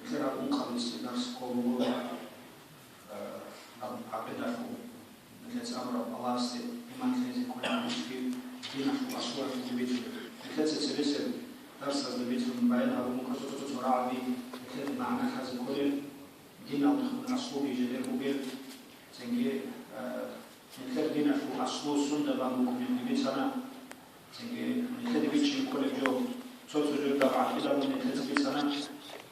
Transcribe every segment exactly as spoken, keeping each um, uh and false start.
Нилъер гьаб ункъабилеб дарс кколеб буго, э, гьаб гӀакъидалъул. Нилъеца абураб Аллагьасде иман лъезе кколеб бугеб диналъул аслуялъул бицун. Нилъеца цебесеб дарсазда бицун баян гьабун буго цо-цо рагӀаби, нилъеда магӀна лъазе кколел, диналъул аслуги жидер бугел, цинги, э, нилъер диналъул аслу сунда бан букӀунебги бицана, цинги нилъеда бичӀчӀи кколеб жо, цо-цо жо гьаб гӀакъидалъул нилъеца бицана,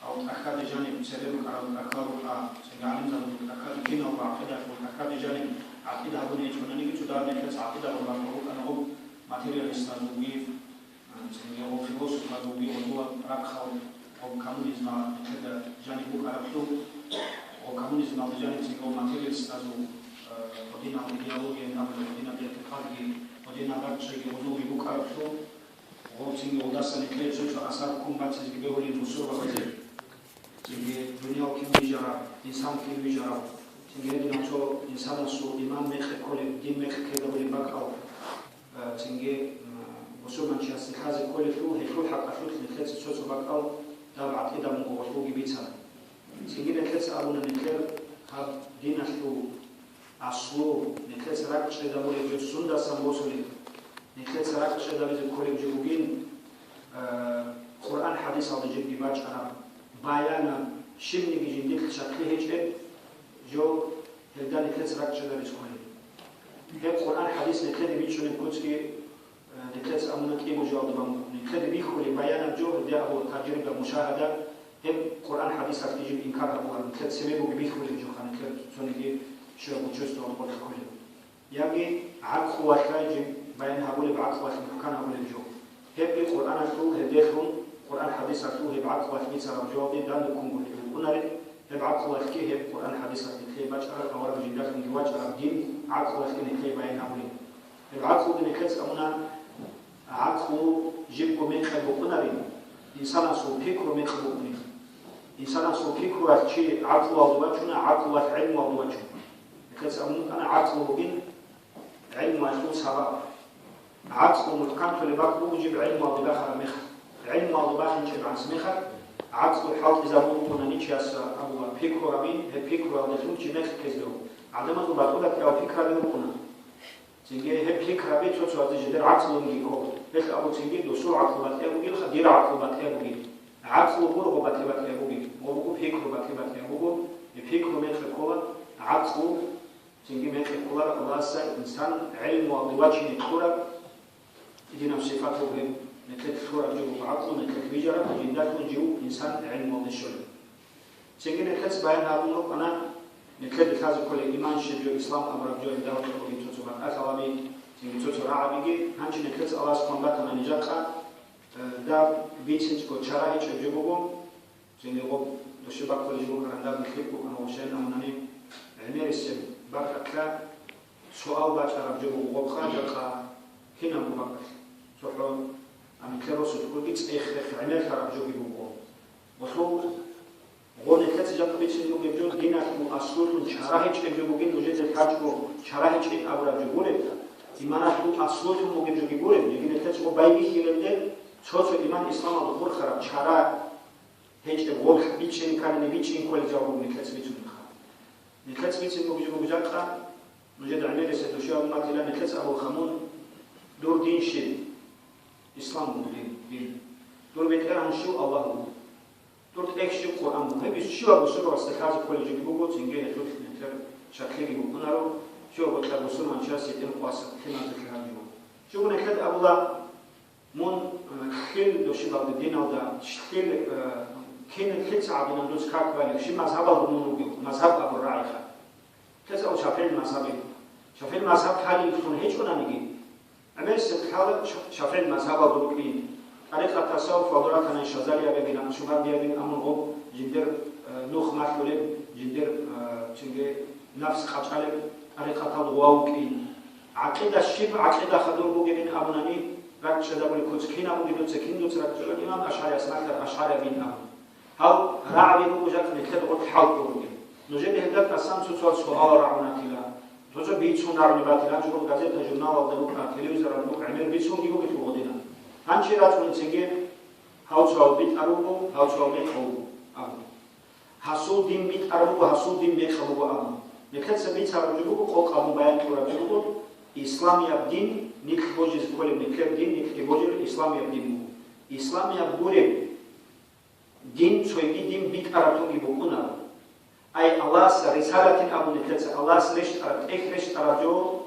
гьав тӀахьазда жаниб церер рукӀарал тӀахьал рукӀа, цинги гӀалимзабазул тӀахьазда, киналго гӀакъидалъул тӀахьазда жаниб гӀакъида гьабун гьечӀонаниги, цо дагьаб нилъеца гӀакъида гьабун бакӀал рукӀана гьаб материалистазулги, цинги гьаб философазулги, гьезул рахъал гьаб коммунизмалда нилъеда жаниб букӀараблъун, гьаб коммунизмалда жаниб цинги гьаб материалистазул, э, гьединал идеологияги абулеб, гьединаб игӀтикъадги, гьединал ракӀчӀейги гьезулги букӀараблъун, гьаб цинги гьелдаса нилъее цо-цо асар ккун бацизеги бегьулин бусурбабазе. Цинги дуниял кин вижараб, инсан кин вижараб, цинги гьединав цо инсанасул иман мекъи кколеб, дин мекъи ккедабулеб бакӀал, э, цинги, м, бусурманчиясде лъазе кколелъул, гьелъул хӀакъалъулъ нилъеца цо-цо бакӀал дагьаб гӀакъида мун гьелъулги бицана. Цинги нилъеца абуна, нилъер гьаб диналъул аслу, нилъеца ракӀчӀезабулеб жо сундасан босулеб? Нилъеца ракӀчӀезабизе кколеб жо бугин, э, Къуръан-хӀадисалда жибги бачӀараб, баянаб, щибниги жиндилъ щаклъи гьечӀеб жо, гьелда нилъеца ракӀчӀезабизе кколеб. Гьеб Къуръан-хӀадис нилъеде бичӀчӀулеб куцги, Э, нилъеца абуна кӀиго жоялда бан, нилъеда бихьулеб баянаб жо, гьелде абула тажриба, мушагьада, гьеб Къуръан-хӀадисалъги жиб инкар гьабуларо, нилъеда цебе бугеб бихьулеб жоха, нилъер цониги щуяб чувствоялда къотӀи кколеб. Яги гӀакълуялъ жиб баян гьабулеб, гӀакълуялъ мухӀкан гьабулеб жо. Гьебги Къуръаналъул, гьелделъун, Къуръан-хӀадисалъул гьеб гӀакълуялъ бицараб жоялде данде ккун гуркьи букӀунареб, гьеб гӀакълуялъги гьеб Къуръан-хӀадисалъ нилъее бачӀараб, авараг жиндалъунги вачӀараб дин гӀакълуялъги нилъее баян гьабулеб. Гьеб гӀакълуги нилъеца абуна, гӀакълу жибго мекъи букӀунарин, инсанасул пикру мекъи букӀунин. Инсанасул пикруялъ чи гӀакълуялда вачуна, гӀакълуялъ гӀилмуялда вачуна. Нилъеца абун букӀана, гӀакълу бугин гӀилмуялъул сабаб. ГӀакълу мухӀканлъулеб бакӀ буго жиб гӀилмуялде бахараб мехалъ. ГӀилмуялде бахинчӀеб гӀанас мехалъ, гӀакълу хӀалтӀизабун букӀуна ничияс абула, пикру гьабин, гьеб пикруялдалъун чи мекъи ккезе руго. ГӀадамазул батӀи-батӀиял пикраби рукӀуна. Цинги гьеб пикраби цо-цоязе жидер гӀакълуги ккола. Гьелъ абу цинги досул гӀакълу батӀияб бугелха, дир гӀакълу батӀияб бугеб. ГӀакълу гуро батӀи-батӀияб бугеб, ва буго пикру батӀи-батӀияб буго, гьеб пикру мекъи ккола, гӀакълу цинги мекъи кколаро Аллагьас инсан гӀилмуялде вачине кьураб, гьединаб сипат буго гьеб, нилъеда лъураб жо буго гӀакълу, нилъеда бижараб, жиндалъун жив инсан гӀилмуялде щолеб. Цинги нилъеца баян гьабун рукӀана, нилъеда лъазе кколеб иман щиб жо, ислам абураб жо, гьелда гьоркьоб бугеб цо-цо батӀалъаби, цинги цо-цо рагӀабиги, гьанже нилъеца Аллагьас хъван батана нижахъа, э, даб бицинчӀго чара гьечӀеб жо буго, цинги гъоб дошиб баккулеб жо букӀараб даб нилъер букӀана, ва щайин абунани, гӀемерисеб бакӀалъа суал бачӀараб жо буго гъобха, жакъа кинабго бакӀалъ. ЦохӀо, а, нилъер росулъ цӀех-рех гӀемерлъараб жоги буго. Гъолъул Гъо нилъеца жакъа бицин бугеб жо диналъул аслулъун чара гьечӀеб жо бугин, нужеда лъачӀого чара гьечӀин абураб жо гуреб, иманалъул аслулъун бугеб жоги гуреб, яги нилъеца гъо байбихьилелде цо-цо иман исламалда хурхараб чара гьечӀеб гъо бичӀчӀин кканани бичӀчӀин кколел жо буго нилъеца бицунебха. Нилъеца бицин бугеб жо буго жакъа, нужеда гӀемерисеб души абун батила, нилъеца абулха мун, дур дин щиб? Ислам буго дин, дин. Дур БетӀергьан щив? Аллагь вуго. Дур тӀехь щиб? Къуръан буго. Гьеб щиваб бусурбабасда лъазе кколеб жоги буго, цинги гьелъулъ нилъер щаклъиги букӀунаро, щиваб бокьараб бусурманчияс гьитӀинаб къоялъ лъимазе лъугьараб жо буго. Щиб нилъеда абула, мун, э, лъил дошибалда диналда, лъил, э, кин, лъица гьабунан дуца как балев, щиб мазгьабалда мун вугев, мазгьаб абураб рагӀиха. Гьез абу мазгьаб. ШафигӀил мазгьаб лъалилелъун гьечӀонаниги, гӀемерисеб лъала ша-, ШафигӀил мазгьабалда рукӀин. ТӀарикъат тасаввуфалда ратани Шазалиябигин, Накъшбандиябин абун гъоб жиндир, э, нух малъулеб, жиндир, э, цинги нафс къачӀалеб тӀарикъаталда гъов вукӀин. ГӀакъида щиб гӀакъида хадур бугебин абунани, ракӀчӀезабулеб куц кин абуни дуца, кин дуца ракӀчӀезабулеб, имам АшгӀарияс малъарал ашгӀариябин абун. Гьал рагӀаби буго жакъа нилъер гъорлъ хӀалкӀолги. Нужеда гьелда тӀасан цо-цо суал рагӀунатила. Цо-цо бицун рагӀуни батила, гьанже газета-журналалда букӀа, телевизоралда букӀа, гӀемер бицунги бугелъул гъодина. Гьанже рацӀцӀуницинги гьав цо гьав битӀарулго, гьав цо гьав мекъав вуго абун. Гьасул дин битӀараб буго, гьасул дин мекъаб буго абун. Нилъеца бицараб жо буго, къокъабун баян кьураб жо буго, исламияб дин нилъ божизе кколеб, нилъер дин нилъги божулеб исламияб дин буго. Исламияб гуреб дин цойги дин битӀараб тунги букӀунаро. Ай, Аллагьас рисалатин абун нилъеца, Аллагьас рещтӀараб, тӀехь рещтӀараб жо,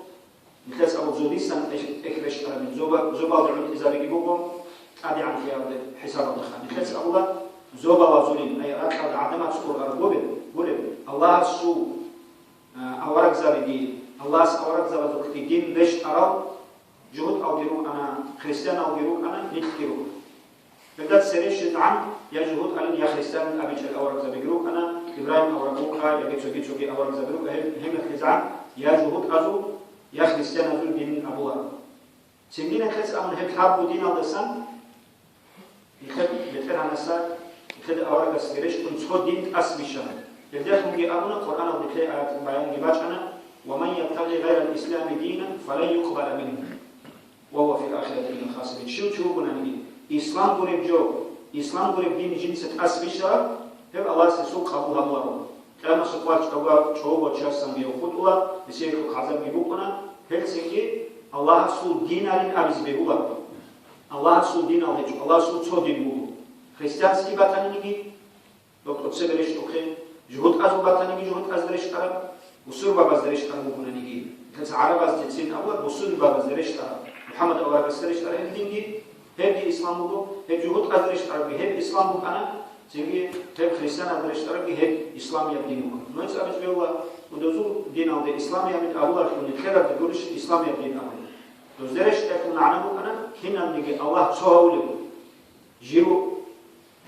нилъеца абу зодисан тӀехь, тӀехь рещтӀарабин, зоба-, зобалда гӀунтӀизабиги буго, тӀадегӀанлъиялде хӀисабалдеха. Нилъеца абула, зобалазулин, ай, ракьалда гӀадамац къуръар гуреб, гуреб, Аллагьасул, а, аварагзабиги, Аллагьас аварагзабазухъги дин рещтӀарал, жугьутӀалги рукӀана, христианалги рукӀана, нилъги рукӀана. Гьелда цере щвезегӀан я жугьутӀалин, я христианин абичӀел аварагзабиги рукӀана, Ибрагьим авараг вукӀа, яги цоги-цоги аварагзаби рукӀа, гьеб-, гьебмехлъизегӀан я жугьутӀазул, я христианазул динин абуларо. Цинги нилъеца абун гьеб лъабго диналдасан, нилъер БетӀергьанаса, нилъеда аварагасги рещтӀун цо дин тӀасабищана. Гьелдехунги абуна, Къуръаналда нилъее аят баянги бачӀана: «Ва ман ябтагъи гъайрал ислами динан, фалан юкъбала мингьу». «Ва гьува фил ахирати минал хасирин». Щив чи вугонаниги, ислам гуреб жо, ислам гуреб дин жинца тӀасабищараб, гьеб Аллагьас гьесул къабул гьабуларо. Къиямасеб къоялъ чӀого-, чӀого чиясанги гьев хутӀула, гьесие гӀазабги букӀуна, гьелцинги Аллагьасул диналин абизе бегьуларо. Аллагьасул динал гьечӀо, Аллагьасул цо дин буго. Христианский батаниги, Доб тӀоцебе рещтӀухъе, жугьутӀазул батаниги жугьутӀазда рещтӀараб, бусурбабазда рещтӀараб бугонаниги. Гьелъ гӀарабаздецин абула бусурбабазда рещтӀараб, МухӀаммад аварагасда рещтӀараб гьеб динги, гьебги ислам буго, гьеб жугьутӀазда рещтӀарабги гьеб ислам букӀана, цинги гьеб христианазда рещтӀарабги гьеб исламияб дин букӀана. Нужеца абизе бегьула, гьудазул диналде исламияб дин абуларелъул нилъеда гурищ исламияб дин абулеб. Дозде рещтӀаралъул магӀна букӀана, кинабниги Аллагь цо гьавулев, жив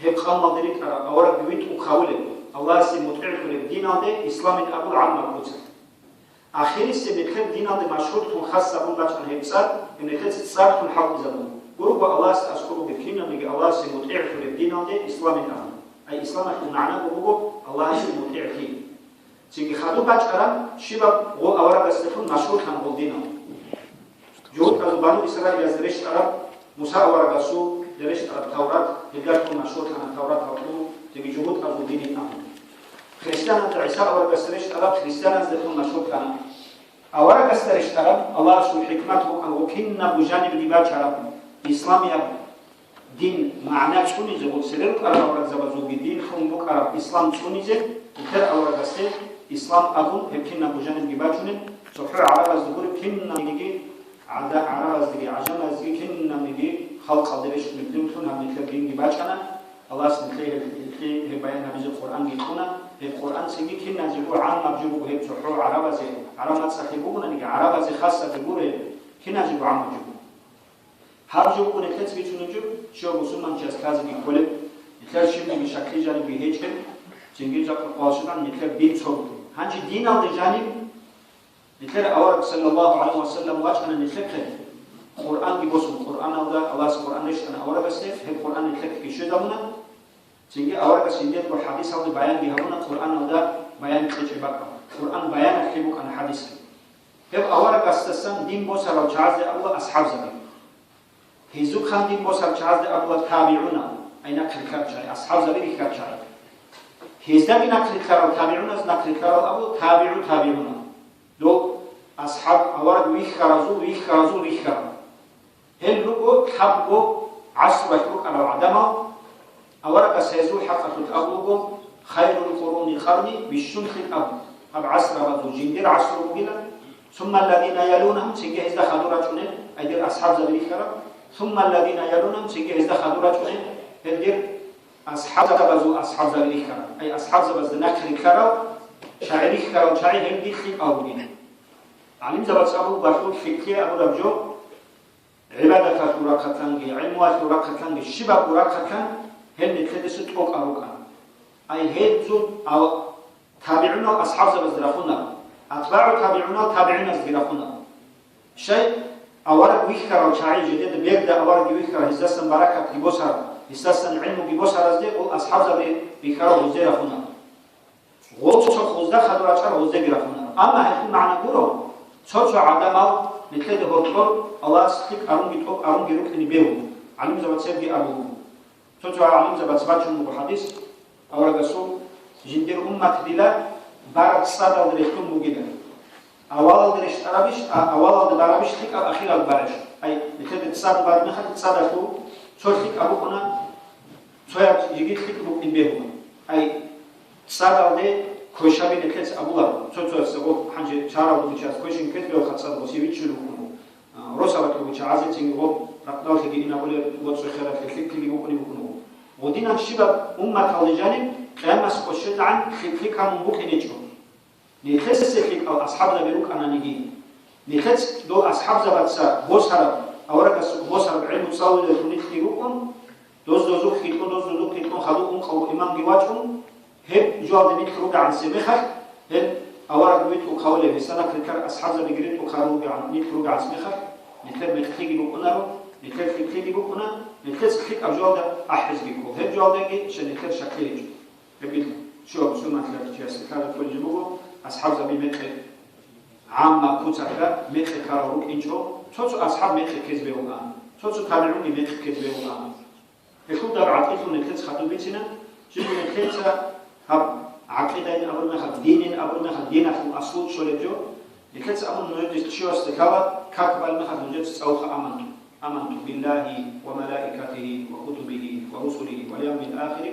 гьеб къавмалде ритӀарав, аварагги витӀухъ гьавулев, Аллагьасе мутӀигӀлъулеб диналде исламин абул гӀаммаб куцалъ. Ахирисеб нилъер диналде машгьурлъун хас гьабун бачӀана гьеб цӀар, гьеб нилъеца цӀарлъун хӀалтӀизабун. Гурого Аллагьасда аскӀоб бугеб кинабниги Аллагьасе мутӀигӀлъулеб диналде исламин абун. Ай исламалъул магӀнаго буго Аллагьасе мутӀигӀлъи. Цинги хадуб бачӀараб щибаб гъо аварагасдехун машгьурлъана гъол динал. ЖугьутӀазул бану Исраилазда рещтӀараб Муса аварагасул рещтӀараб Таврат, гьелдалъун машгьурлъана Таврат гьабулев, цинги жугьутӀазул динин абун. Христианазда ГӀиса аварагасда рещтӀараб христианаздехун машгьурлъана. Аварагасда рещтӀараб Аллагьасул хӀикмат букӀана гъо кинабго жанибги бачараб исламияб дин магӀна цӀунизе, гъо цебе рукӀарал аварагзабазулги динлъун букӀараб ислам цӀунизе, нилъер аварагасде ислам абун гьеб кинабго жанибги бачунеб, цохӀо гӀарабазда гуреб кинабниги, гӀада-, гӀарабаздеги, гӀажамаздеги, кинабниги халкъалде рещтӀунеб динлъун гьаб нилъер динги бачӀана. Аллагьас нилъее гьел-, гьелъие гьеб баян гьабизе Къуръанги кьуна. Гьеб Къуръан цинги киназего гӀаммаб жо буго, гьеб цохӀо гӀарабазе, гӀараб мацӀалъе бугонаниги, гӀарабазе хасабги гуре, киназего гӀаммаб жо буго. Гьаб жо буго нилъеца бицунеб жо, щив мусулманчияс лъазеги кколеб, нилъер щибниги шаклъи жанибги гьечӀеб, цинги жакъа къвалшилан нилъер дин цо буго. Гьанже диналде жаниб, нилъер авараг саллаллагьу гӀалайгьи ва саллам вачӀана нилъехъе, Къуръанги босун, Къуръаналда, Аллагьас Къуръан рещтӀана аварагасде, гьеб Къуръан нилъехъеги щвезабуна, цинги аварагас жиндирго хӀадисалде баянги гьабуна, Къуръаналда баян кьечӀеб бакӀал. Къуръан баяналъе букӀана хӀадисги. Гьеб аварагасдасан дин босарал чагӀазде абула асхӀабзаби. Гьезухъан дин босарал чагӀазде абула табигӀунал, ай нахърилълъарал чагӀи, асхӀабзаби рихьарал чагӀи. Гьездаги нахърилълъарал, табигӀуназ нахърилълъарал абула табигӀу табигӀунал. Дол асхӀаб авараг вихьаразул, вихьаразул рихьарал. Гьел руго лъабго гӀасралъ рукӀарал гӀадамал, аварагас гьезул хӀакъалъулъ абулго: «Хайрул къуруни къарни», бищун хитӀаб гьаб гӀасрабазул жиндир гӀасру бугила, «сумма алладина ялунагьум», цинги гьезда хадур рачӀунел, гьедир асхӀабзаби рихьараб, «сумма алладина ялунагьум», цинги гьезда хадур рачӀунел, гьедир асхӀабзабазул асхӀабзаби рихьараб, ай асхӀабзабазда нахърилълъарал чагӀи рихьарал чагӀи гьел рихьин абугин. ГӀалимзабаца абуго, лъикӀлъи абураб жо, гӀибадаталъул рахъалъанги, гӀилмуялъул рахъалъанги, щибабго рахъалъан гьел нилъедасе тӀокӀал рукӀана. Ай гьезул ав-, табигӀунал асхӀабзабазде рахуна, атбагӀу табигӀунал табигӀиназде рахуна. Щай, авараг вихьарал чагӀи, жидеда берда аварагги вихьарал, гьездасан баракатги босарал, гьездасан гӀилмуги босаразде гъол асхӀабзаби вихьарал гъозде рахуна. Гъол цо хозда хадур рачӀарал гъоздеги рахуна. Амма гьелъул магӀна гуро, цо-цо гӀадамал нилъеда гьоркьор Аллагьас лъикӀ арунги тӀокӀ арунги рукӀине бегьула, гӀалимзабацаги абула. Цо-цо гӀалимзабаца бачун буго хӀадис, аварагасул, жиндир уммат дила бараб цӀадалда релълъун бугила. Авалалда рещтӀарабищ, а, авалалда барабищ лъикӀаб, ахиралда барабищ? Ай, нилъеда цӀад бараб мехалъ, цӀадалъул цо лъикӀаб букӀуна, цояб жеги лъикӀ букӀин бегьула. Ай, цӀадалде квешаби нилъеца абуларо, цо-цоясда гъоб гьанже чарал бугичияс квешин ккезе бегьулха цӀад гъосие виччулев вукӀун вуго. А, росабалъ бугича гӀазецинги гъоб ракъдаллъиги инабулеб боцӀи хералъе лъикӀлъиги букӀунеб букӀун вуго. Гъодинан щибаб умматалде жаниб къиямас къо щведагӀан лъикӀлъи камун букӀинчӀо. Нилъеца лъикӀал асхӀабзаби рукӀананиги, нилъец дол асхӀабзабаца босараб, аварагас босараб гӀилму цӀалулел нилъги рукӀун, доз-дозухъ хьикьун, доз-дозухъ хьикьун хадуб ункъавго имамги вачӀун, гьеб жоялда нилъ ругегӀан цебехалъ, гьеб авараг витӀухъавулев, гьесда нахърилълъарал асхӀабзабиги ритӀухъарал ругегӀан, нилъ ругегӀан цебехалъ, нилъер мекълъиги букӀунаро, нилъер лъикӀлъиги букӀуна, нилъец лъикӀаб жоялда ахӀизги ккол, гьеб жоялдаги щай нилъер щаклъи гьечӀо. Гьеб щибаб мусулманлъи чиясе лъазе кколеб жо буго, асхӀабзаби мекъи гӀамма куцалъа мекъи ккарал рукӀинчӀо, цо-цо асхӀаб мекъи ккезе бегьулаан, цо-цо табигӀунги мекъи ккезе бегьулаан. Гьелъул дагӀба гӀатӀилъун нилъеца хадуб бицина, жибго нилъеца гьаб гӀакъидайин абураб мехалъ, динин абураб мехалъ, диналъул аслу чӀолеб жо, нилъеца абун нужеде щивасде лъала, как балеб мехалъ нужеца цӀалуха аманту. Аманту биллагьи ва малаикатигьи ва кутубигьи ва русулигьи вал явмил ахири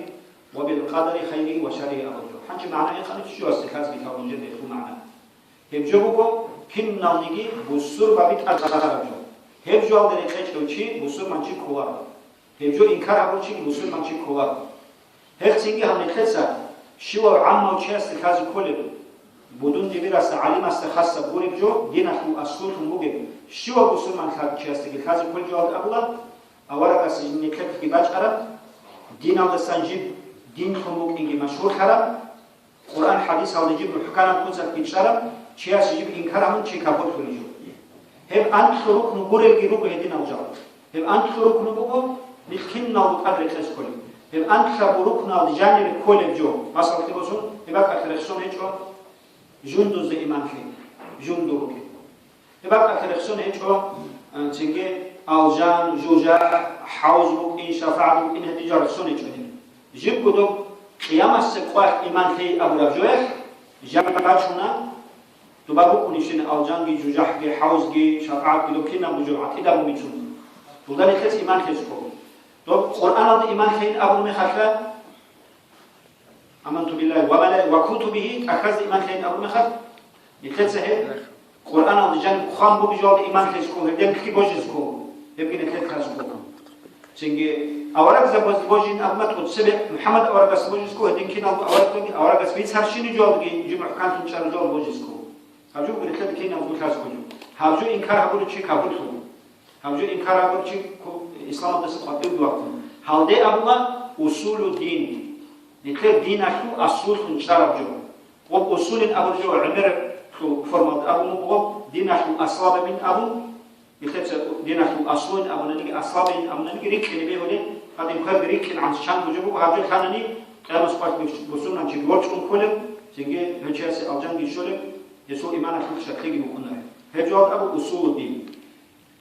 ва бил къадари хайригьи ва шарригьи абураб жо. Гьанже магӀна гьикъани щивасде лъазги лъала нужеде гьелъул магӀна. Гьеб жо буго киналниги бусурбаби тӀад бахараб жо. Гьеб жоялда рекъечӀев чи бусурманчи кколаро. Гьеб жо инкар гьабурчиги бусурманчи кколаро. Гьелъцинги гьаб нилъеца щивав гӀаммав чиясде лъазе кколеб, будун-дибирасда гӀалимасда хасаб гуреб жо, диналъул аслулъун бугеб, щивав бусурман лъа-, чиясдеги лъазе кколеб жоялда абула, аварагас жинеклъи бачӀараб, диналдасан жиб динлъун букӀинги машгьурлъараб, Къуръан-хӀадисалда жиб мухӀканаб куцалъ бичӀчӀараб чияс жиб инкар гьабун чи капурлъулев жо. Гьеб анкьго рукну гурелги руго гьединал жал. Гьеб анкьго рукну буго нилъ киналго тӀад рекъез кколеб. Гьеб анкьабго рукналда жанире кколеб жо. Масалалъе босун, гьеб бакӀалъ рехсон гьечӀо жундузда иман лъей, жундул ругел. Гьеб бакӀалъ рехсон гьечӀо, а, цинги алжан, жужахӀ, хӀавз букӀин, шафагӀат букӀин гьедин жал рехсон гьечӀо гьеб. Жибго доб къиямасеб къоялъ иман лъей абураб жоялъ жал бачуна, доба букӀунищин алжанги, жужахӀги, хӀавзги, шафагӀатги доб кинабго жо гӀатӀидабун бицун. Дуда нилъеца иман лъезе ккола. Доб Къуръаналда иман лъейин абун мехалъа, Аманту биллагьи ва малаи-, ва кутубигьи, тӀахьазда иман лъейин абун мехалъ, нилъеца гьеб Къуръаналда жаниб хъван бугеб жоялда иман лъезе ккола, гьеб динлъи божизе ккола, гьебги нилъеда лъазе ккола. Цинги аварагзабазда божин абуна, тӀоцебе МухӀаммад аварагасда божизе ккола, гьедин киналго аварагги, аварагас бицарщинаб жоялдаги жо мухӀканлъун чӀараб жоялда божизе ккола. Гьаб жо буго нилъеда кинабго лъазе кколеб. Гьаб жо инкар гьабурав чи капурлъула. Гьаб жо инкар гьабурав чи ку-, исламалдаса къватӀивги вахъун. Гьалде абула усулу дин. Нилъер диналъул аслулъун чӀараб жо. Гъоб усулин абураб жо гӀемералъул формалда абун буго, гъоб диналъул аслабабин абун. Нилъеца диналъул аслуин абунаниги, аслабин абунаниги рикӀкӀине бегьулеб, гьадин кверги рикӀкӀин гӀанс чанго жо буго, гьаб жо лъанани, къиямас къватӀ бусурманчи ворчӀун кколеб, цинги гьев чиясе алжанги щолеб, гьесул иманалъул щаклъиги букӀунареб. Гьеб жоялда абу усулу дин.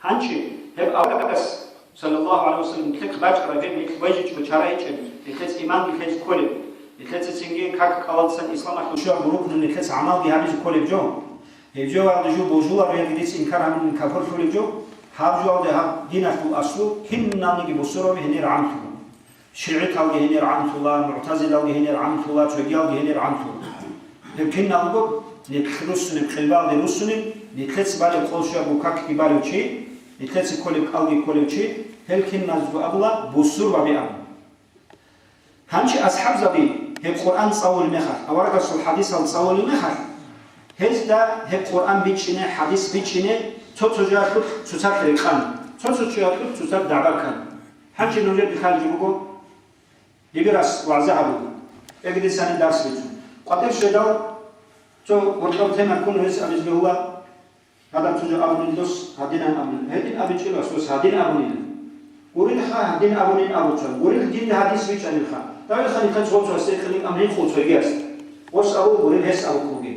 Гьанже гьеб аварагас, саллаллагьу гӀалайгьи ва саллам, нилъехъ бачӀараб гьеб нилъ божичӀого чара гьечӀеб, нилъеца иманги лъезе кколеб, нилъеца цинги как кӀалдисан исламалъул щуаб рукну нилъеца гӀамалги гьабизе кколеб жо. Гьеб жоялда жо божуларо яги дица инкар гьабунин капурлъулеб жо, гьаб жоялда гьаб диналъул аслу киналниги бусурбаби гьенир гӀамлъула. ШигӀиталги гьенир гӀамлъула, мугӀтазилалги гьенир гӀамлъула, цогиялги гьенир гӀамлъула. Гьеб киналго нилъ руссунеб, къилбалде руссунеб, нилъеца балеб къол щуаб какги балев чи, нилъеца кколеб кӀалги кколев чи, гьел киназго абула бусурбаби абун. Гьанже асхӀабзаби гьеб Къуръан цӀалулеб мехалъ, аварагасул хӀадисал цӀалулеб мехалъ, Гьезда гьеб Къуръан бичӀчӀине, хӀадис бичӀчӀине цо-цо жоялъулъ цоцалъ рекъан, цо-цо жоялъулъ цоцалъ дагӀба ккан. Гьанже нужеда лъалеб жо буго, дибирас вагӀза гьабун, эгедисани дарс бицун. КъватӀир щведал, цо гьоркьоб тема ккун гьес абизе бегьула, гьадаб цо жо абунин дос гьадинан абунин. Гьедин абичӀила, дос гьадин абунин. Гурилха гьадин абунин абуцал. Гурил динда гьадис бичӀчӀанилха. Давилха нилъер цо-цо гьесде кьилин амрин хъул цойгияс. Гъос абу гурил гьес абухъуги.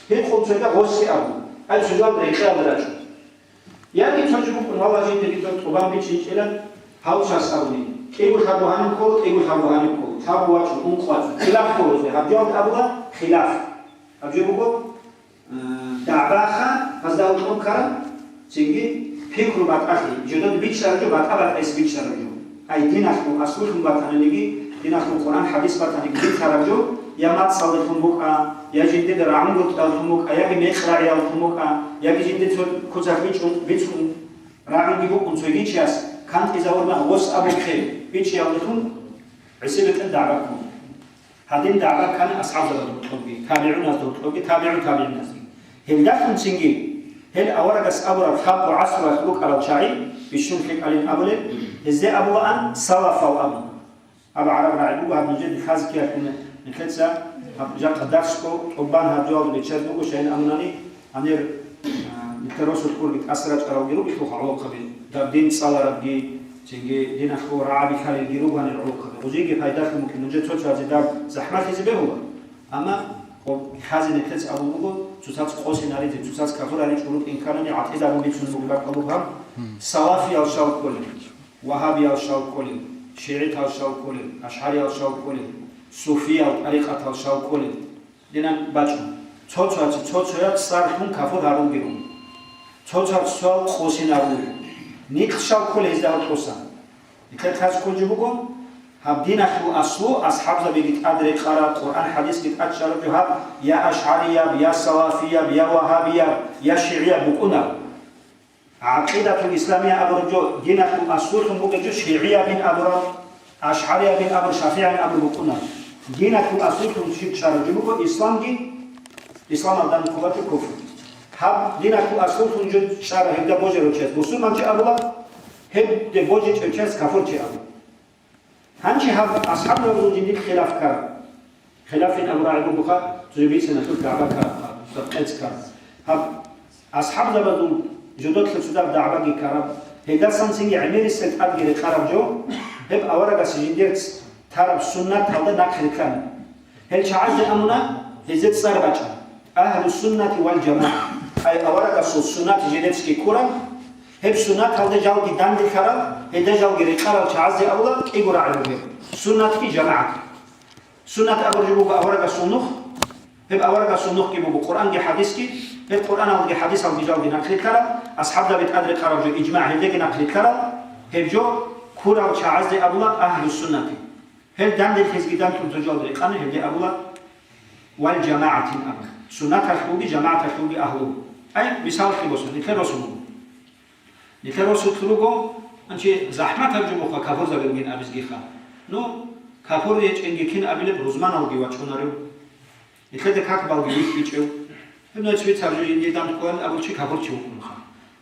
Гьин хъул цойга гъосги абу. Ай цо жо рекъеялда рачӀу. Яги цо жо букӀун вала жинда гьитӀа тӀубан бичӀчӀинчӀила гьав час абуни. КӀиго лъабго гьаниб ккола, кӀиго лъабго гьаниб ккола. Лъабго вачӀун, ункъ вачӀун. Хилаф кколазе. Гьаб жоялда абула хилаф. Гьаб жо буго, э, дагӀбаха гьазда гьоркьоб ккараб, цинги пикру батӀалъи, жодор бичӀчӀараб жо батӀа-батӀайс бичӀчӀараб жо. Ай диналъул аслулъун батаниги, диналъул Къуръан-хӀадис батаниги бицараб жо, я мацӀалдалъун букӀа, я жиндир рагӀунгутӀиялдалъун букӀа, яги мекъ рагӀиялдалъун букӀа, яги жиндир цо куцалъ бичӀчӀун, бицун рагӀунги букӀун цоги чияс кантӀизавурна гъос абухъе бичӀчӀиялдалъун гӀиси бетӀер дагӀба ккун. Гьадин дагӀба ккани асхӀабзабазда гьоркьобги, табигӀуназда гьоркьобги, табигӀу табигӀиназги. Гьелдалъунцинги гьел аварагас абураб лъабго гӀасруялъ букӀарал чагӀи, бищун лъикӀалин абулеб, гьезде абулаан салафал абун. Гьаб гӀараб рагӀи буго, гьаб нужеда хазкиялъуна, нилъеца гьаб жакъа дарсго тӀубан гьаб жоялда биччад буго, шайин абунани, гьанир, а, нилъер росулъ гурги тӀаса рачӀаралги ругелъулха гӀолохъаби, даб дин цӀаларабги, цинги диналъул рагӀаби лъалелги руго гьанир гӀолохъаби. Гъозиги пайдалъун букӀин, нужер цо-цоязе даб захӀмалъизе бегьула. Амма гъо-, лъазе нилъеца абун буго, цоцаз къосинаризе, цоцаз кафур гьаричӀо рукӀин кканани, гӀатӀидаб бицун буго бакӀалъуб гьаб, салафиял щал кколел, вагьабиял щал кколел, шигӀитал щал кколел, ашгӀариял щал кколел, суфиял тӀарикъатал щал кколел. Динан бачӀун, цо-цояц цо-цояб цӀар лъун кафур гьарулги руго. Цо-цоял къосинарулел. Нилъ щал кколел гьезда гьоркьосан. Нилъер лъаз кколеб жо буго, гьаб диналъул аслу асхӀабзабиги тӀад рекъараб, Къуръан-хӀадисги тӀад чӀараб жо гьаб, я ашгӀарияб, я салафияб, я вагьабияб, я шигӀияб букӀунаб. ГӀакъидатул исламия абураб жо, диналъул аслулъун бугеб жо шигӀиябин абураб, ашгӀариябин абур, шафигӀин абур букӀуна. Диналъул аслулъун щиб чӀараб жо буго исламги, исламалда кколаб жо куфр. Гьаб диналъул аслулъун жо чӀараб гьебда божарав чияс бусурманчи абула, гьебде божичӀев чияс кафурчи абула. Гьанже гьаб асхӀабзабазул жиндир хилаф ккараб. Хилафин абурагӀи бугоха, цо бицина лъур дагӀба ккараб, цо къец ккараб. Гьаб асхӀабзабазул жодорлъа цо дагӀбаги ккараб. Гьелдасан цинги гӀемерисел тӀадги рекъараб жо, гьеб аварагасе жиндир тараб суннаталда нахърилълъана. Гьел чагӀазде амуна, гьезде цӀар бачӀана. Агьлу суннати вал жамагӀа. Ай аварагасул суннат жидецги ккураб, гьеб суннаталда жалги данделъарал, гьелда жалги рекъарал чагӀазде абула кӀиго рагӀи бугеб: суннатги жамагӀатги. Суннат абураб жо буго аварагасул нух, гьеб аварагасул нухги буго Къуръанги хӀадисги, гьеб Къуръаналги хӀадисалги жалги нахърилълъарал, асхӀабзаби тӀад рекъараб жо ижмагӀ гьелдаги нахърилълъарал, гьеб жо ккурал чагӀазде абула агьлу суннати. Гьел данделъизги дандун цо жалги рекъана, гьелде абула вал жамагӀатин абун. Суннаталъулги жамагӀаталъулги агьлу. Ай, мисаллъи босун, нилъер росу буго. Нилъер росулъ руго, анчи захӀматаб жо буха кафурзаби ругин абизгиха. Ну, кафур гьечӀенги кин абилеб рузманалги вачӀунарев? Нилъеда как балги вихьичӀев? Гьеб нугьец бицаржу жиндир данде кколел абурчи кафурчи вукӀунха.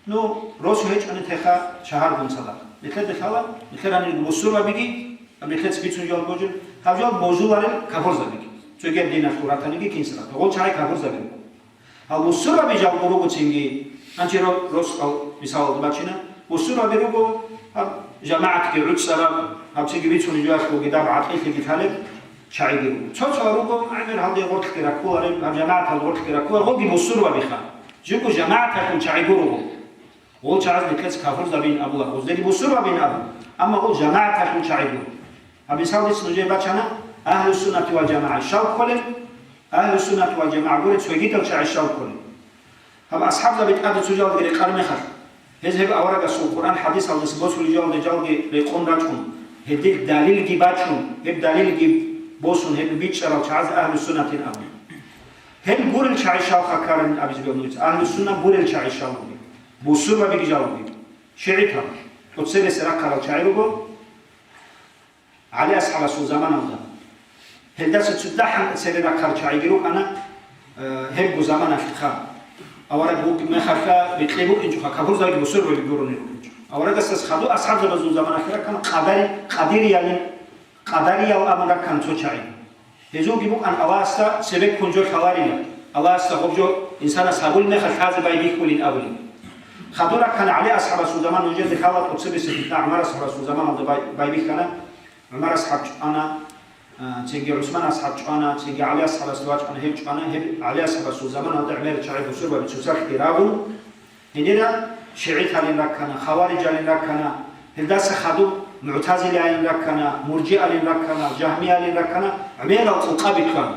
Ну, росу гьечӀани теха шагьаргун цадахъ. Нилъеда лъала, нилъер гьанир бусурбабиги, гьаб нилъец бицун жал божун, гьаб жал божуларел кафурзабиги. Цогидаб диналъул ратаниги кинсра, гъол чагӀи кафурзаби руго. Гьаб бусурбаби жал гуруго цинги, гьанчи ро-, росдал мисалалда бачина, бусурбаби руго, гьаб жамагӀатги гӀуцӀараб, гьаб цинги бицунеб жоялъулги даб гӀакъиллъиги лъалеб чагӀиги руго. Цо-цо руго, гӀемер гьалде гъорлъги раккулареб, гьаб жамагӀаталда гъорлъги раккулареб, гъолги бусурбабиха. Жиго жамагӀаталъул чагӀи гуруго. Гъол чагӀаз нилъец кафурзабин абула, гъоздеги бусурбабин абу, амма гъол жамагӀаталъул чагӀи гуро. Гьаб мисал дица нужее бачана, агьлу суннати вал жамагӀа щал кколел, агьлу суннати вал жамагӀа гуре цогидал чагӀи щал кколел. Гьаб асхӀабзаби тӀаде цо жалги рекъар мехалъ, гьез гьеб аварагасул Къуръан-хӀадисалдаса босулел жалги рекъон рачӀун, гьедин далилги бачун, гьеб далилги босун, гьеб бичӀчӀарал чагӀаз агьлу суннатин абу. Гьел гурел чагӀи щалха ккарин абизе бегьула нужеца, агьлу сунна гурел чагӀи щал бугеб, бусурбабиги жал бугеб, шигӀитал, тӀоцебесеб рахъарал чагӀи руго. ГӀали асхӀабасул заманалда гьелдаса цо дагьаб цебе рахъарал чагӀиги рукӀана, Э, гьебго заманалъха. Авараг вукӀ-, мехалъа рекье букӀинчӀоха, капурзабиги бусурбаби гурони рукӀинчӀо. Аварагасдаса хадуб асхӀабзабазул заманалъ раккана къадари-, къадириялин, къадариял абун раккана цо чагӀи. Гьезулги букӀан Аллагьасда цебеккун жо лъаларила, Аллагьасда гъоб жо инсанас гьабулеб мехалъ лъазе байбихьулин абулин. Хадур раккана ГӀали асхӀабасул заман, нужеда лъала тӀоцебесеб питна ГӀумар асхӀабасул заманалда бай-, байбихьана. ГӀумар асхӀаб чӀвана, а, цинги ГӀусман асхӀаб чӀвана, цинги ГӀали асхӀабасда вачӀана, гьев чӀвана, гьеб ГӀали асхӀабасул заманалда гӀемер чагӀи бусурбаби цоцалъги рагъун, гьенира шигӀиталин раккана, хаварижалин раккана, гьелдаса хадуб мугӀтазилаялин раккана, муржиалин раккана, жагьмиялин раккана, гӀемерал къокъаби ккана.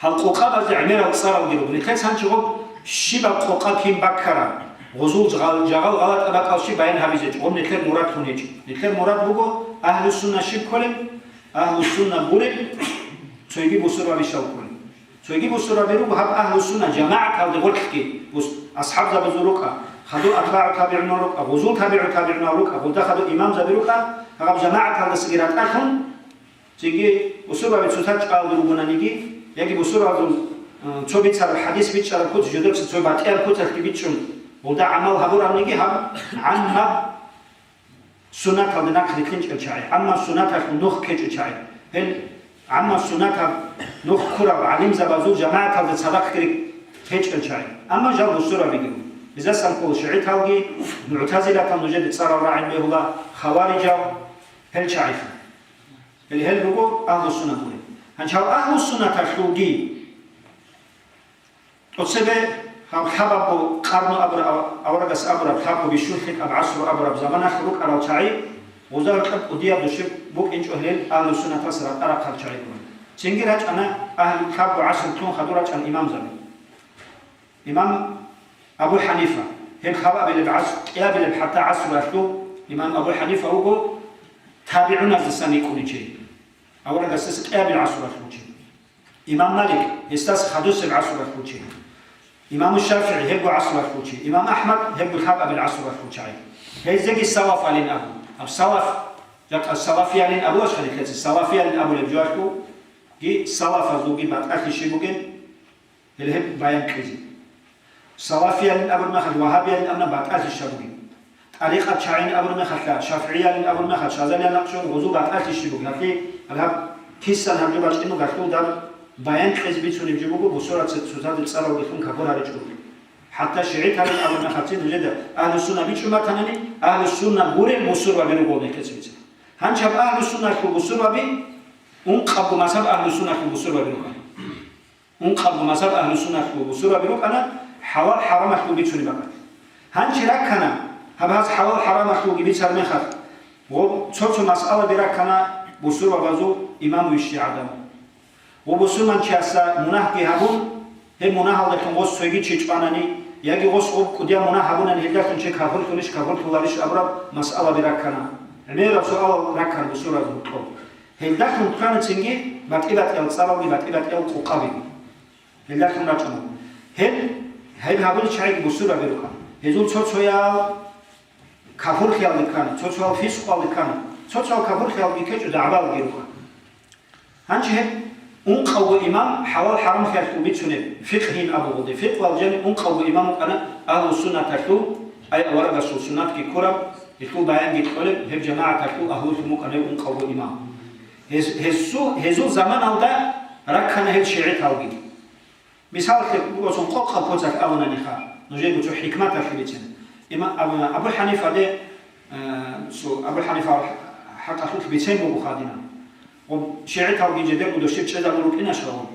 Гьал къокъабазда гӀемерал цӀаралги руго. Нилъеца гьанчи гъоб щибаб къокъа кин баккараб, гъозул жагъал, жагъал гъалатӀа бакӀал щиб баян гьабизе гьечӀо, гъоб нилъер мурадлъун гьечӀо. Нилъер мурад буго, агьлу-сунна щиб кколеб? Агьлу-сунна гуреб, цойги бусурбаби щал кколеб. Цойги бусурбаби руго гьаб агьлу-сунна жамагӀаталде гъорлъги, бус-, асхӀабзабазул рукӀа, хадур атбагӀу табигӀунал рукӀа, гъозул табигӀу табигӀунал рукӀа, гъолда хадур имамзаби рукӀа, гьаб жамагӀаталдасаги ратӀалъун, Цинги бусурбаби цоцазда чӀвалел ругонаниги, яги бусурбабазул, э, цо бицараб хӀадис бичӀчӀараб куц жидерго цо батӀияб куцалъги бичӀчӀун, гъолда гӀамал гьабураниги гьаб гӀаммаб суннаталде нахърилълъинчӀел чагӀи, гӀаммаб суннаталъул нух ккечӀел чагӀи. Гьел гӀаммаб суннатаб нух ккураб гӀалимзабазул жамагӀаталда цадахъги гьечӀел чагӀи. Амма жал бусурбабиги. Гьезасан ккола шигӀиталги, мугӀтазилатал нужеда цӀарал рагӀин бегьула, хаварижал, гьел чагӀилъи. Гьел, гьел руго агьлу-суннат гуреб. Гьанчи гьал агьлу-суннаталъулги тӀоцебе гьаб лъабабго къарну абураб, аварагас абураб лъабго бищун лъикӀаб гӀасру абураб заманалъ рукӀарал чагӀи, гъоза гьоркьоб кӀудияб душеб букӀинчӀо гьел агьлу-суннатас ракӀа-рахъал чагӀи гурони. Цинги рачӀана, агьлу лъабго гӀасру лъун хадур рачӀана имамзаби. Имам Абу ХӀанифа, гьеб хабабилеб гӀас-, кӀиабилеб хӀатта гӀасруялъул имам Абу ХӀанифа вуго табигӀуназдасан йикӀунев чи. Аварагасдаса кӀиабил гӀасруялъул чи. Имам Малик, гьесдаса хадусеб гӀасруялъул чи. Имам ШафигӀи, гьебго гӀасруялъул чи. Имам АхӀмад, гьебго лъабабил гӀасруялъул чагӀи. Гьезеги салаф алин абу. Аб салаф, жакъа салафиялин абулаш хадихъеца, салафиялин абулеб жоялъулги салафазулги батӀалъи щиб бугеб? Гьеле гьеб баян кьезе. Салафиялин абураб мехалъ, вагьабиялин абуна батӀалъи щиб бугеб? ТӀарикъат чагӀин абураб мехалъ, шафигӀиялин абураб мехалъ, шазалиял накъшбан гъозул батӀалъи щиб бугеб? Гьалъи гьаб кисан гьаб жо бачӀин буго, гьалъул даб баян кьезе бицунеб жо буго, бусурбаца цоцазда цӀаралдехун капур гьаричӀо. ХӀатта шигӀиталин абураб мехалъ нужеда агьлу-сунна бичӀчӀун батанани, агьлу-сунна гурел бусурбаби руго нилъеца бицана. Гьанчаб агьлу-сунналъул бусурбаби, ункъабго мазгьаб агьлу-сунналъул бусурбаби руго. Ункъабго мазгьаб агьлу-сунналъул бусурбаби рукӀана, хӀалал-хӀарамалъул бицунеб бакӀалъ. Гьанчи раккана, гьаб гьаз хӀалал-хӀарамалъулги бицар мехалъ, гъо-, цо-цо масъаладе раккана бусурбабазул имамвищи гӀадамал. Гъо бусурманчияса мунагьги гьабун, гьеб мунагьалдалъун гъос цойги чи чӀванани, яги гъос гъоб кӀудияв мунагь гьабунани гьелдалъун чи капурлъунищ, капурлъуларищ абураб масъалаби раккана. ГӀемерал суалал раккана бусурбабазул гьоркьоб. Гьелдалъун ккана цинги батӀи-батӀиял цӀаралги батӀи-батӀиял къокъабиги. Гьелдалъун рачӀуна. Гьел, гьеб гьабулел чагӀиги бусурбаби рукӀана. Гьезул цо-цоял капурлъиялде ккана, цо-цоял фискъуялде ккана, цо-цоял капурлъиялги ккечӀо, дагӀбаялги рукӀана. Гьанже гьеб ункъавго имам хӀалал-хӀарамлъиялъул бицунеб, фикъгьин абугъуде, фикъгьал жаниб ункъавго имам вукӀана агьлу-суннаталъул, ай аварагасул суннатги ккураб, гьелъул баянги кьолеб, гьеб жамагӀаталъул агьлулъун вукӀана гьев ункъавго имам. Гьез-, гьесул, гьезул заманалда раккана гьел шигӀиталги. Мисалалъе, босун къокъаб куцалъ абунаниха, нужеего цо хӀикматалъе бицен. Има-, Абу, Абу ХӀанифаде, э, су-, Абу ХӀанифа хӀакъалъулъ бицен буго хадина. Гъоб шигӀиталги жидерго дошир чӀезабун рукӀинашха гъоб.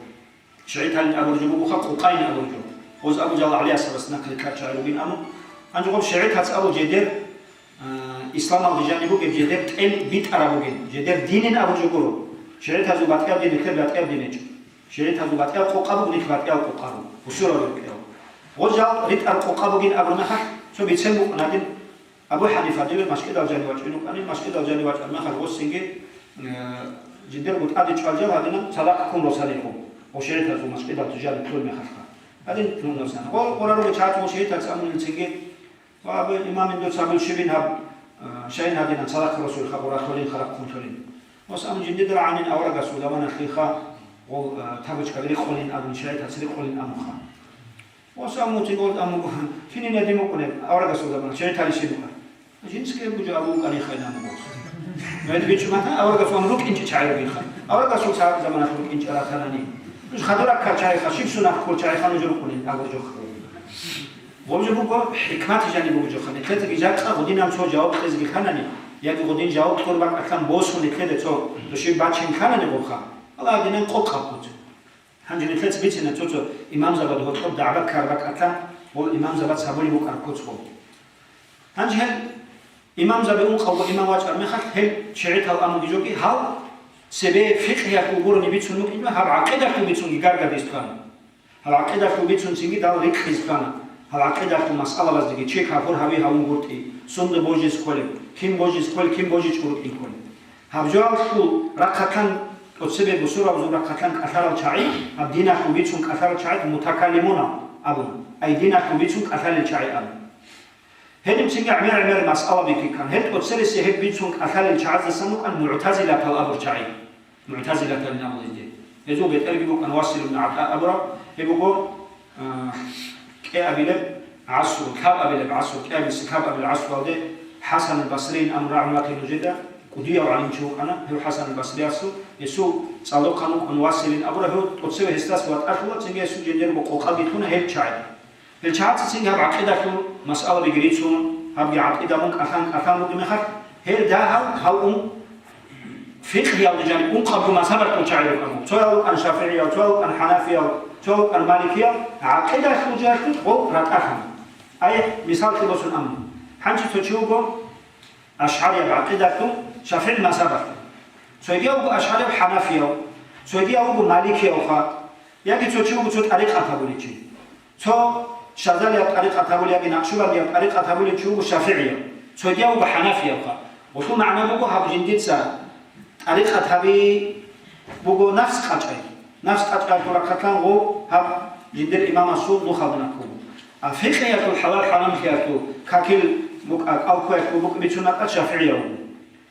ШигӀиталин абуржо бугоха, къукъайин абуржо. Гъоз Абу Жал ГӀалиясабас нахъе ккарчагӀи ругин аму. Гьанже гъоб шигӀитац абу жидер, А, исламалде жаниб бугеб жидер тӀел битӀараб бугин, жидер динин абуржо гуро. ШигӀитазул батӀияб дин, нилъер батӀияб дин гьечӀо. ШигӀитазул батӀияб къокъа буго, нилъ батӀияб къокъа буго. Бусурбаби рукӀиналъ. Гъо жал ритӀар къокъа бугин абураб мехалъ, цо бицен букӀун гьадин, Абу ХӀанифа дибе машкӀидал жанив вачӀин вукӀанин, машкӀидал жанив вачӀараб мехалъ гъосинги, э, жидерго тӀаде чӀвал жал гьадинан цадахъ ккун росанил гъо. Гъо шигӀитазул машкӀидал жанив кколеб мехалъха. Гьадин ккун росана. Гъо къураруго чагӀи гъо шигӀитац амунилцинги, Ва абу имамин дуца абун щибин гьаб, а, шайин гьадинан цадахъ росулха, къуралъулин, харахъунлъулин. Ва абун жиндидал гӀанин аварагасул заманалъиха, Гъол, а, табличкаби рекъолин абун, шаригӀаталъ рекъолин абунха. Ва сам мутигъол амуго, кинин гьедин букӀунеб, аварагасул замана, шаригӀаталищин букӀа. Жинцке буго абун кӀанихайин амуго. Гьедин бичӀчӀумата, аварагасул рукӀинчӀи чагӀи ругинха. Аварагасул цараб замана рукӀинчӀи ратанани. Нуж хадураккар чагӀиха, щиб сунат ккол чагӀиха нуж рукӀунин абуржухъ. Гъоб жо буго, хӀикмат жаниб буго жоха. Нилъеда жакъа гъудинан цо жаваб кьезги лъанани, яги гъудин жаваб кьур бакӀалъан босун нилъеда цо души бачин лъанани гъобха. Аллагь динан къокъаб буго. Гьанже нилъеца бицина цо-цо имамзабад гьоркьоб дагӀба ккар бакӀалъан, гъол имамзабад сабули букӀар куц гъоб. Гьанже гьел имамзаби ункъавго имам вачӀар мехалъ, гьел шигӀитал амуги жоги гьал цебе фикъгьиялъул гурони бицун букӀинчӀо, гьаб гӀакъидалъул бицунги гаргадизе ккана. Гьаб гӀакъидалъул бицун цинги дал рикӀкӀизе ккана. Гьаб гӀакъидалъул масъалабаздеги чи кафур гьави гьавун гуртӀи, сунда божизе кколеб, кин божизе кколеб, кин божичӀого рукӀин кколеб. Гьаб жоялъул рахъалъан тӀоцебе бусурабазул рахъалъан кӀалъарал чагӀи, гьаб диналъул бицун кӀалъарал чагӀи мутакаллимунал абун, ай диналъул бицун кӀалъалел чагӀи абун. Гьедин цинги гӀемер-гӀемер масъалаби ккан, гьел тӀоцересе гьеб бицун кӀалъалел чагӀаздасан рукӀан мугӀтазилатал абур чагӀи. МугӀтазилаталин абулезде. Гьезул бетӀерги букӀан Васил ибн ГӀатӀа абураб, гьеб буго, а, кӀиабилеб гӀасру, лъабабилеб гӀасру, кӀиабилси лъабабилеб гӀасруялде ХӀасан ал-Басриин абун рагӀун ватила нужеда, кӀудияв гӀалимчи вукӀана гьев ХӀасан ал-Басриасул, гьесул цӀалдохъан вукӀун Василин абураб, гьев тӀоцеве гьесдас ватӀалъула, цинги гьесул жиндирго къокъаби лъуна гьел чагӀи. Гьел чагӀаца цинги гьаб гӀакъидалъул масъалабиги рицун, гьабги гӀакъидабун кӀалъан-кӀалъан бугеб мехалъ, гьел дагьал гьав ун фикъгьиялда жаниб ункъабго мазгьабалъул чагӀи рукӀана. Цоял рукӀана шафигӀиял, цоял рукӀана хӀанафиял, цоял рукӀана маликиял, гӀакъидалъул жаниб гъол ратӀалъана. Ай, мисаллъи босун амма. Гьанже цо чи вуго ашгӀарияб гӀакъидалъул, шафигӀи мазгьабалъул. Цогияв вуго ашгӀарияв хӀанафияв, цогияв вуго маликиявха, яги цо чи вуго цо тӀарикъат гьабулев чи. Цо Шазалияб тӀарикъат гьабулев яги Накъшубандияб тӀарикъат гьабулев чи вуго шафигӀияв, цогияв вуго хӀанафиявха. Гъолъул магӀна буго гьаб жиндица тӀарикъат гьаби буго нафс къачӀай. Нафс къачӀаялъул рахъалъан гъо гьаб жиндир имамасул нухалда наккуго. А фикъгьиялъул, хӀалал-хӀарамлъиялъул, какил букӀа, кӀалкквеялъул букӀ бицун бакӀа шафигӀияв вуго.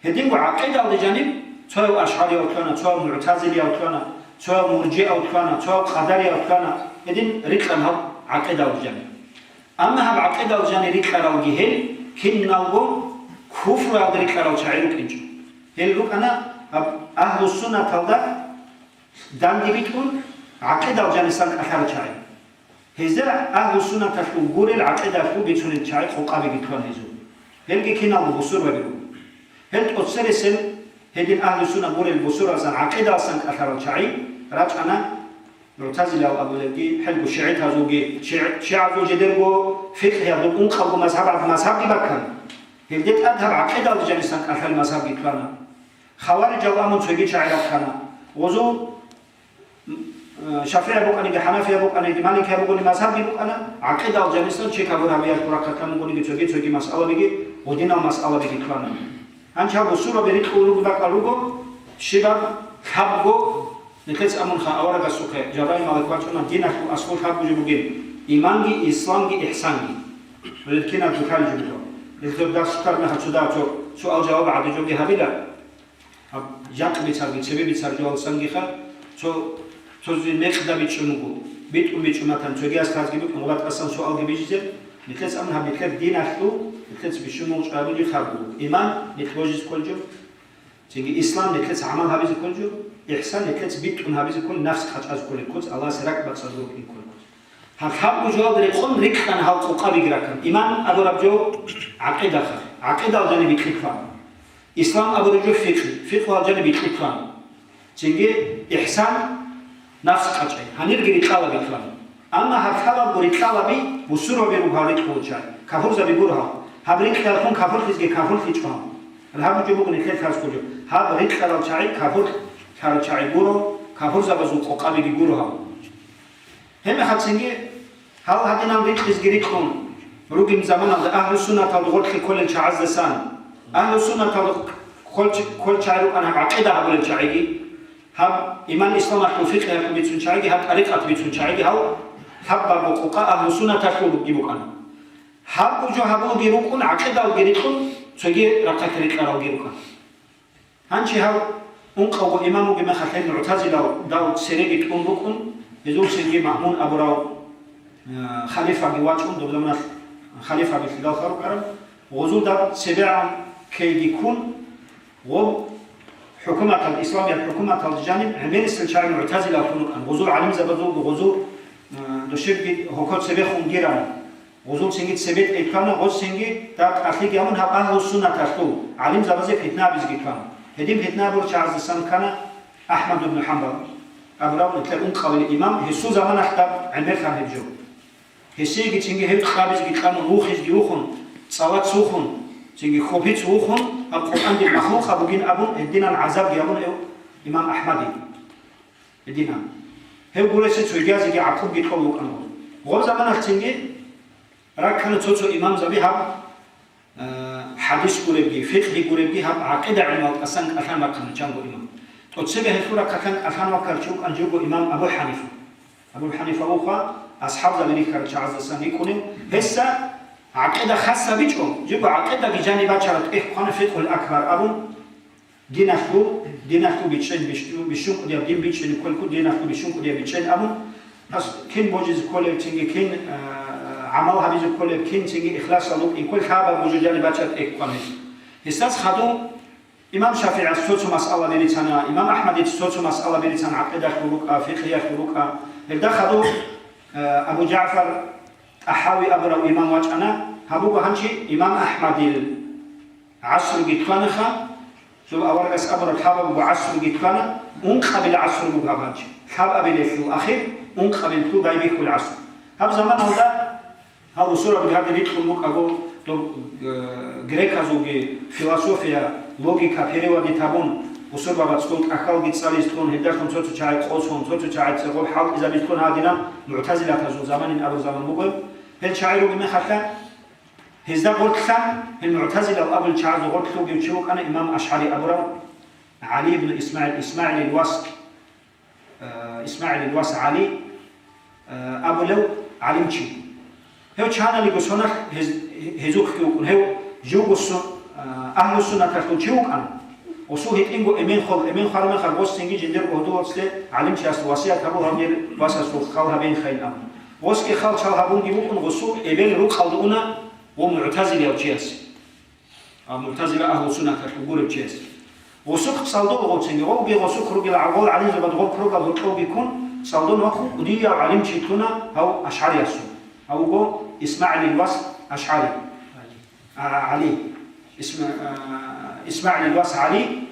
Гьединго гӀакъидалда жаниб цояв ашгӀарияв лъугьана, цояв мугӀтазилияв лъугьана, цояв муржиав лъугьана, цояв къадарияв лъугьана, гьедин рикьана гьаб гӀакъидалда жаниб. Амма гьаб гӀакъидалда жаниб рикьаралги гьел киналго куфруялда рикьарал чагӀи рукӀинчӀо. Гьел рукӀана гьаб агьлуссуннаталда данде битӀун гӀакъидал жанисан кӀалъарал чагӀи. Гьезда агьлуссуннаталъул гурел гӀакъидалъул бицунел чагӀи къокъабиги ккан гьезул. Гьелги киналго бусурбаби руго. Гьел тӀоцересел гьедин агьлуссунна гурел бусурбасан гӀакъидалсан кӀалъарал чагӀи рачӀана мугӀтазилал абулебги, хӀелго шигӀитазулги, шигӀ-, шигӀазул жидерго фикъгьиялъул ункъабго мазгьаб, мазгьабги баккана. Гьелде тӀад гьаб гӀакъидал жанисан кӀалъал мазгьабги ккана. Хаварижал амун цоги чагӀи раккана. Гъозул М, э, шафигӀи букӀаниги, хӀанафия букӀаниги, маликия бугони мазгьабги букӀана, гӀакъидал жанисан чи кафур гьабиялъул рахъалъан бугониги, цоги-цоги масъалабиги, гъудинал масъалабиги ккана. Гьанчал бусурбаби рикьул руги бакӀал руго, щибаб лъабго, нилъеца амунха аварагасухъе, Жабраил малик вачӀуна, диналъул аслу лъабго жо бугин: иманги, исламги, ихсанги. Гьел кинаб жо лъалеб жо буго. Гьелда дарс ккараб мехалъ цо дагьаб цо суал-жаваб гӀадин жоги гьабила. Гьаб жакъ бицарги, цебе бицар жоялдасангиха, цо, цози мекъда бичӀчӀун буго, битӀун бичӀчӀун батани, цогияс лъазги букӀун, гъуба тӀасан суалги бижизе, нилъеца амун гьаб нилъер диналъул, нилъеца бищун мугъчӀвай бугеб хаб буго. Иман нилъ божизе кколеб жо, цинги ислам нилъеца гӀамал гьабизе кколеб жо, ихсан нилъеца битӀун гьабизе кколеб, нафс къачӀазе кколеб куц, Аллагьасе ракӀбацӀцӀадаб рукӀин кколеб куц. Гьаб лъабго жоялда рекъон рикьана гьал къокъабиги раккана. Иман абураб жо гӀакъидаха, гӀакъидал жаниб бикьилъан. Ислам абураб жо фикъгь, фикъгьал жаниб бикьилъан. Цинги ихсан, нафс къачӀай, гьанирги рикьалаби кьан. Амма гьаб лъабабго рикьалаби бусурбаби руго гьал рикьулча, кафурзаби гуро гьал. Гьаб рикьалъун кафурлъизги кафурлъичӀо гьал. Гьаб жо буго нилъер лъазкъо жо. Гьаб рикьарал чагӀи кафур лъарал чагӀи гуро, кафурзабазул къокъабиги гуро гьал. Гьебмехалцинги гьал гьадинал рикьизги рикьун ругин заманалда агьлу-суннаталда гъоркье кколел чагӀаздасан, агьлу-суннаталда ккол-, ккол чагӀи рукӀана гьаб гӀакъида гьабулел чагӀиги, гьаб иман-исламалъул фикъгьиялъул бицун чагӀиги, гьаб тӀарикъат бицун чагӀиги гьал лъабабго къокъа агьлу-суннаталъул ругги букӀана. Гьаб жо гьабулги рукӀун, гӀакъидалги рикьун, цоги рахъалъ рикьаралги рукӀана. Гьанчи гьав Ункъавго имам вугеб мехалъ гьел мугӀтазилал дал цереги тӀун рукӀун, гьезул цинги Маъмун абурав, э, халифаги вачӀун, доб заманалъ халифаби лъидалха рукӀараб, гъозул даб цебегӀан ккейги ккун, гъоб хӀукуматал, исламиял хӀукуматалда жаниб гӀемерисел чагӀи мугӀтазилаллъун рукӀан, гъозул гӀалимзабазулго, гъозул, э, дошебги гьоко цебехун гирана. Гъозул цинги цебетӀей ккана, гъоз цинги дагь тӀалъиги гьабун, гьаб агьлу суннаталъул гӀалимзабазе питна абизеги ккана. Гьедин питна абурчагӀаздасан ккана АхӀмад ибн ХӀамбал абурав нилъер ункъабилеб имам, гьесул заманалъ даб гӀемерлъан гьеб жо. Гьесиеги цинги гьев кьабизеги кьана, вухизеги вухун, цӀалац вухун, цинги хьобиц вухун, гьаб Къуръан дир махлукъаб бугин абун, гьединан гӀазабги гьабун гьев имам АхӀмаде. Гьединан. Гьев гуресе цогиязеги гӀакъубги кьол вукӀана гъоз. Гъоб заманалъ цинги раккана цо-цо имамзаби гьаб, э, хӀадис гуребги, фикъгьи гуребги гьаб гӀакъида гӀелмал тӀасан кӀалъан рахъана чанго имам. ТӀоцебе гьелъул рахъалъан кӀалъан ваккарав чи вукӀана живго имам Абу ХӀанифа. Абу ХӀанифа вуха асхӀабзаби рихьарал чагӀаздасан рикӀкӀунев. Гьесда гӀакъида хасса бичӀо, живго гӀакъидаги жаниб бачараб тӀехь хъвана фикъгьул акбар абун, Диналъул, диналъул бичӀчӀен бищун, бищун кӀудияб дин бичӀчӀине кколелъул, диналъул бищун кӀудияб бичӀчӀен абун, ас-, кин божизе кколеб, цинги кин, а, гӀамал гьабизе кколеб, кин цинги ихласал рукӀин кколеб лъабаб божи жаниб бачараб тӀехь хъвана гьес. Гьесдас хадув имам ШафигӀияс цо-цо масъала бицана, имам АхӀмадица цо-цо масъала бицана, гӀакъидалъул рукӀа, фикъгьиялъул рукӀа. Гьелда хадув, а, Абу ЖагӀфар ТӀахӀави абурав имам вачӀана, гьаб буго гьанчи имам АхӀмадил гӀасруги кканаха, цо аварагас абураб лъабабго гӀасруги ккана, ункъабил гӀасру буго гьаб гьанчи. Лъабабилелъул ахир, ункъабилелъул байбихьул гӀасру. Гьаб заманалда гьал бусурбаби гьадин рикьун букӀаго, доб, э, греказулги философия, логика переводит гьабун, бусурбабаз цо тӀахьалги цӀализлъун, гьелдалъун цо-цо чагӀи къосун, цо-цо чагӀи цегъоб хӀалтӀизабизлъун гьадинаб мугӀтазилатазул заманин абу заман буго. Гьел чагӀи ругеб мехалъа, гьезда гъорлъан, гьел мугӀтазилал абулел чагӀазда гъорлъ вугев чи вукӀана имам АшгӀари абурав ГӀали ибн ИсмагӀил, ИсмагӀилил вас, э, ИсмагӀилил вас ГӀали, э, абулев гӀалимчи. Гьев чаналиго соналъ гьез-, гьезухъги вукӀун, гьев живго су-, э, агьлу суннаталъул чи вукӀана. Гъосул гьитӀинго эмен хвал, эмен хвараб мехалъ гъос цинги жиндирго гьудулалъе гӀалимчиясда васият гьабула гьанир васасул хал гьабейин хайин абун. Гъосги хал-чал гьабунги букӀун, гъосул эбел рукъалда уна ва мугӀтазилияв чияс, а, мугӀтазила агьлу суннаталъул гурев чияс. Гъосухъ цӀалдо гъов цинги, гъовги гъосухъ ругел гӀагъол гӀалимзабад гъоб кругал гьоркьовги ккун, цӀалдо нахъун кӀудияв гӀалимчи лъуна гьав ашгӀариясул. Гьав вуго ИсмагӀилил вас АшгӀари. А, ГӀали. Исма-, а, ИсмагӀилил вас ГӀали.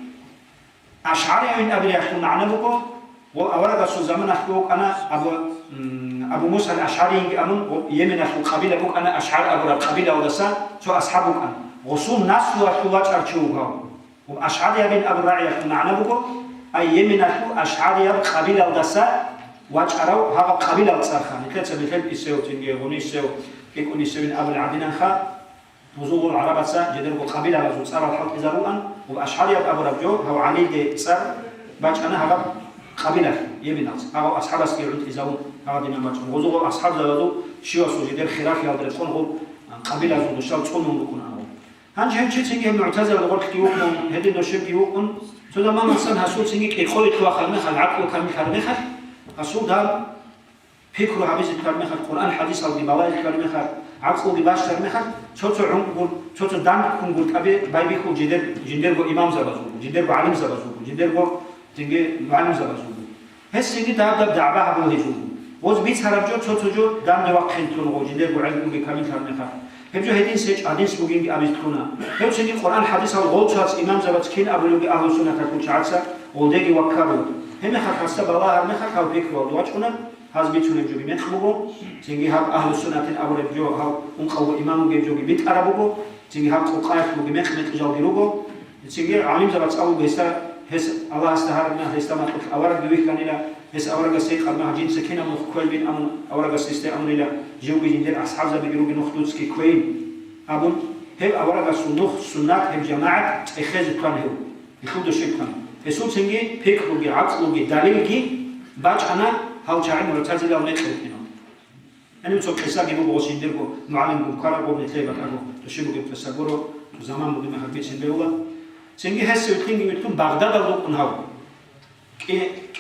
АшгӀариявин абириялъул магӀна буго, ва аварагасул заманалъ вукӀана Абу, м, Абу Муса ал-АшгӀариинги абун, ва Йеменалъул къабила букӀана АшгӀар абураб къабилаялдаса цо асхӀаб вукӀана. Гъосул наслуялъул вачӀарав чи вуго гьав. Ва ашгӀариябин абураб рагӀиялъул магӀна буго, ай Йеменалъул ашгӀарияб къабилаялдаса вачӀарав гьаб къабилал цӀарха. Нилъеца нилъер исев, цинги гъунисев, кӀикӀунисевин абулел гӀадинанха. Гьезул гъол гӀарабаца жидерго къабилабазул цӀарал хӀалтӀизарулаан, ва ашгӀарияб абураб жо гьав ГӀалиде цӀар бачӀана гьаб къабилалъ, Йеменалъ, гьав асхӀабасги гӀунтӀизавун гьаб динан бачӀун. Гьезул гъол асхӀабзабазул щивасул жидер хилафиялда рекъон гъол къабилазул душал цӀунун рукӀун гьав. Гьанже гьев чи цинги гьеб мугӀтазилал гъорлъги вукӀун, гьедин дошебги вукӀун, цо заман гьасан гьасул цинги кӀикъоялъ вахъараб мехалъ, гӀакълу камиллъараб мехалъ, гьасул дагь пикру гьабизе ккараб мехалъ, Къуръан хӀадисалги балагьизе ккараб мехалъ, гӀакълуги бащараб мехалъ, цо-цо гӀункӀгун, цо-цо дандккунгутӀаби байбихьул жидер, жиндирго имамзабазулго, жиндирго гӀалимзабазулго, жиндирго цинги мугӀалимзабазулго. Гьес цинги дагьаб-дагьаб дагӀба гьабула гьезулго. Гъоз бицараб жо, цо-цо жо данде вахъинлъун гъов жиндирго гӀелмуги камиллъараб мехалъ. Гьеб жо гьедин сечӀ-, гьадинс бугинги абизе ккуна. Гьев цинги Къуръан хӀадисал гъолчӀвац имамзабац кин абулевги агьлу суннаталъул чагӀаца гъолдеги ваккарун. Гьебмехалъ гьасда балагьараб мехалъ гьав пикруялда вачӀуна, гьаз бицунеб жоги мекъ буго, цинги гьаб агьлу суннатин абураб жо гьав ункъавго имам вугеб жоги битӀараб буго, цинги гьаб къукъаялъ буги мекъ-мекъижалги руго, цинги гӀалимзабац абуго гьесда, гьес Аллагьасда гьараб мехалъ гьесда макьулъ аварагги вихьанила, гьес аварагас гьикъараб мехалъ жинца кинаб нух кквейин абун, аварагас гьесде абунила, живги жиндир асхӀабзабиги ругин нух дуцги кквейин абун, гьеб аварагасул нух, суннат, гьеб жамагӀат цӀехезе ккан гьев. Гьелъул души ккан. Гьесул цинги пикруги, гӀакълуги, далилги бачӀана гьал чагӀи мугӀтазилал мекъи рукӀинал. Гьанив цо къисаги буго, гъос жиндирго мугӀалимгун ккараб гъоб нилъее батӀаго, души бугеб къиса гуро, заман бугеб мехалъ бицин бегьула. Цинги гьес вилълъинги вилълъун Багъдадалда вукӀун гьав.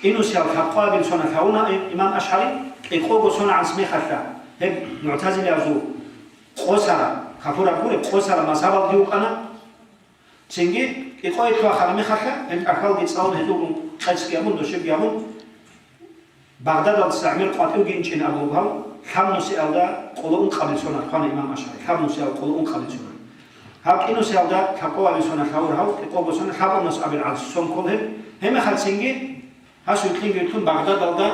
кӀинусиял лъабкъоабил сонал гьавуна имам АшгӀари, кӀикъого сонагӀанас мехалъа гьеб мугӀтазилиязул къосараб, капураб гуреб, къосараб мазгьабалги вукӀана. Цинги кӀикъое лъугьа-хара мехалъа, гьел тӀахьалги цӀалун, гьезулгун къецги гьабун, дошебги гьабун, Багъдадалдаса гӀемер къватӀивги инчӀин абулеб гьав, лъабнусиялда къоло ункъабил сонал хъвана имам АшгӀари, лъабнусиялда къоло ункъабил сонал. Гьаб кӀинусиялда лъабкъоабил сонал гьавур гьав, кӀикъого сонал, лъабгъаб нус абил гӀадс сон ккол гьеб. Гьеб мехалъ цинги гьас вилълъинги вилълъун Багъдадалда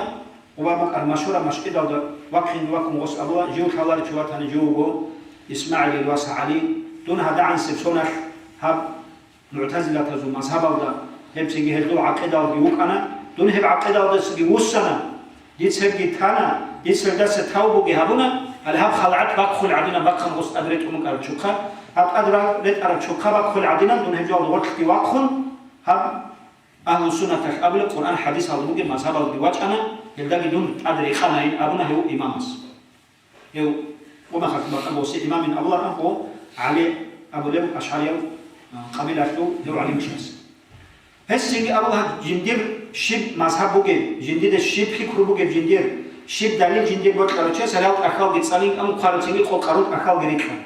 Къуба букӀар машгьураб мажгиталда вахъинги вахъун гъос абула, жив лъаларев чи ватани жив вуго, ИсмагӀилил вас ГӀали, дун гьадагӀансеб соналъ гьаб мугӀтазилатазул мазгьабалда, гьеб цинги гьелъул гӀакъидалги вукӀана, дун гьеб гӀакъидалдасаги вуссана, дица гьебги тана, дица гьелдаса тавбуги гьабуна, гьале гьаб халгӀат бахъулеб гӀадинаб бахъана гъос тӀад ретӀун букӀараб чухъа, гьаб тӀад ра-, ретӀараб чухъа бахъулеб гӀадинаб дун гьеб жоялда гъорлъги вахъун, гьаб Агьлу суннаталъ абулеб Къуръан хӀадисалда бугеб мазгьабалги вачӀана, гьелдаги дун тӀад рекъанайин абуна гьев имамас. Гьев къумахалъ бакӀа босе имамин абуларан гъо ГӀали абулев ашгӀарияв, а, къабилалъул гьев гӀалимчияс. Гьесги абула гьаб жиндир щиб мазгьаб бугеб, жиндида щиб пикру бугеб жиндир, щиб далил жиндир бокьарав чияс гьарал тӀахьалги цӀалин аму хъварацинги къокъарун тӀахьалги рикьан.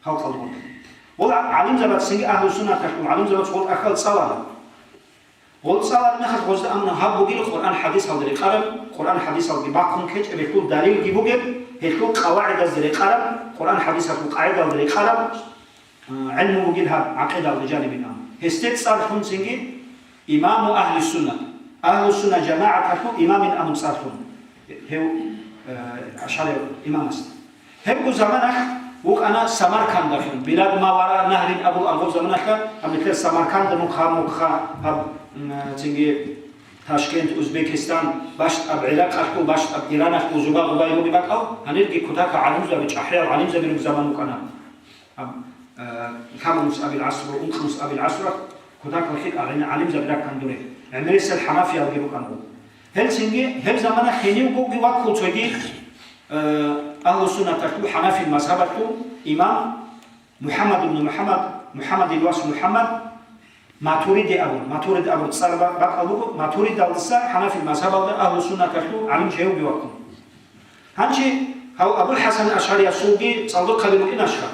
Халкъалда гъоркь. Гъол гӀалимзабацинги агьлу суннаталъул гӀалимзабац гъол тӀахьал цӀалана. Гъол цӀалараб мехалъ гъозда амна гьаб бугила Къуръан хӀадисалда рекъараб, Къуръан хӀадисалги бахъун ккечӀеб гьелъул далилги бугеб, гьелъул къавагӀидазда рекъараб, Къуръан хӀадисалъул къагӀидалда рекъараб, а, гӀилму бугил гьаб гӀакъидалда жанибин аму. Гьесде цӀар лъун цинги имаму агьли суннат, агьлу сунна жамагӀаталъул имамин аму цӀар лъун. Гьев, э, ашгӀарияв имамас. Гьебго заманалъ вукӀана Самаркандалъун, билад ма вара нагьрин абул агъоб заманалъа, гьаб нилъер Самарканда мухъа-мухъа гьаб, м, цинги Ташкент, Узбекистан, бащдаб ГӀиракъалъул, бащдаб Ираналъул зуба-гъубай руги бакӀал, гьанирги кутакал гӀалимзаби, чӀахӀиял гӀалимзаби руги заман вукӀана. Гьаб, э, лъабнус абил гӀасру, ункънус абил гӀасру, кутакал лъикӀал гӀин-, гӀалимзаби раккан дуре. ГӀемерисел хӀанафиялги рукӀан гъо. Гьелцинги гьеб замана гьенивгоги ваккул цоги, э, агьлу суннаталъул хӀанафил мазгьабалъул имам МухӀаммад ибн МухӀаммад, МухӀаммадил вас МухӀаммад, Матуриди абун, Матурид абун цӀар ба-, бакӀал буго, Матуридалдаса хӀанафил мазгьабалда агьлу суннаталъул гӀалим жавги ваккун. Гьанчи гьав Абул ХӀасан АшгӀариясулги цӀалдохъаби рукӀинашха?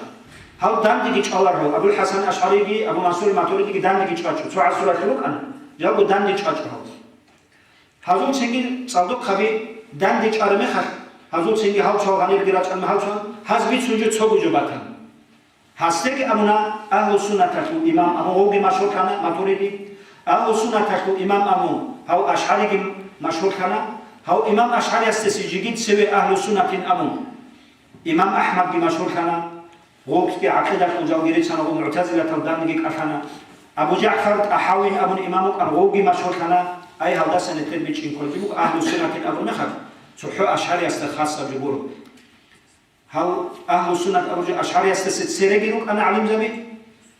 Гьав дандеги чӀвалар гьав, Абул ХӀасан АшгӀариги, Абу Мансур Матуридиги дандеги чӀвачӀо, цо гӀасруялъ рукӀана, жавго данде чӀвачӀо гьав. Гьазул цинги цӀалдохъаби данде чӀвараб мехалъ, гьазул цинги гьав цо гьанирги рачӀан гьав цо, гьаз бицун жо цого жо батана. Гьасдеги абуна, агьлу суннаталъул имам абун гъовги машгьурлъана Матуриди. Агьлу суннаталъул имам абун гьав АшгӀариги машгьурлъана. Гьав имам АшгӀариясдаса жиги цеве агьлу суннатин абун имам АхӀмадги машгьурлъана. Гъовги гӀакъидалъул жалги рицана, гъов мугӀтазилатал данниги кӀалъана. Абу ЖагӀфар ТӀахӀавин абун имам вукӀан, гъовги машгьурлъана. Ай, гьалдаса нилъер бичӀчӀин кколги буго, агьлу суннатин абун мехалъ, цохӀо АшгӀариясда хасаб жо гуро. Гьал агьлу суннат абуржи ашгӀариясдаса цереги рукӀана гӀалимзаби,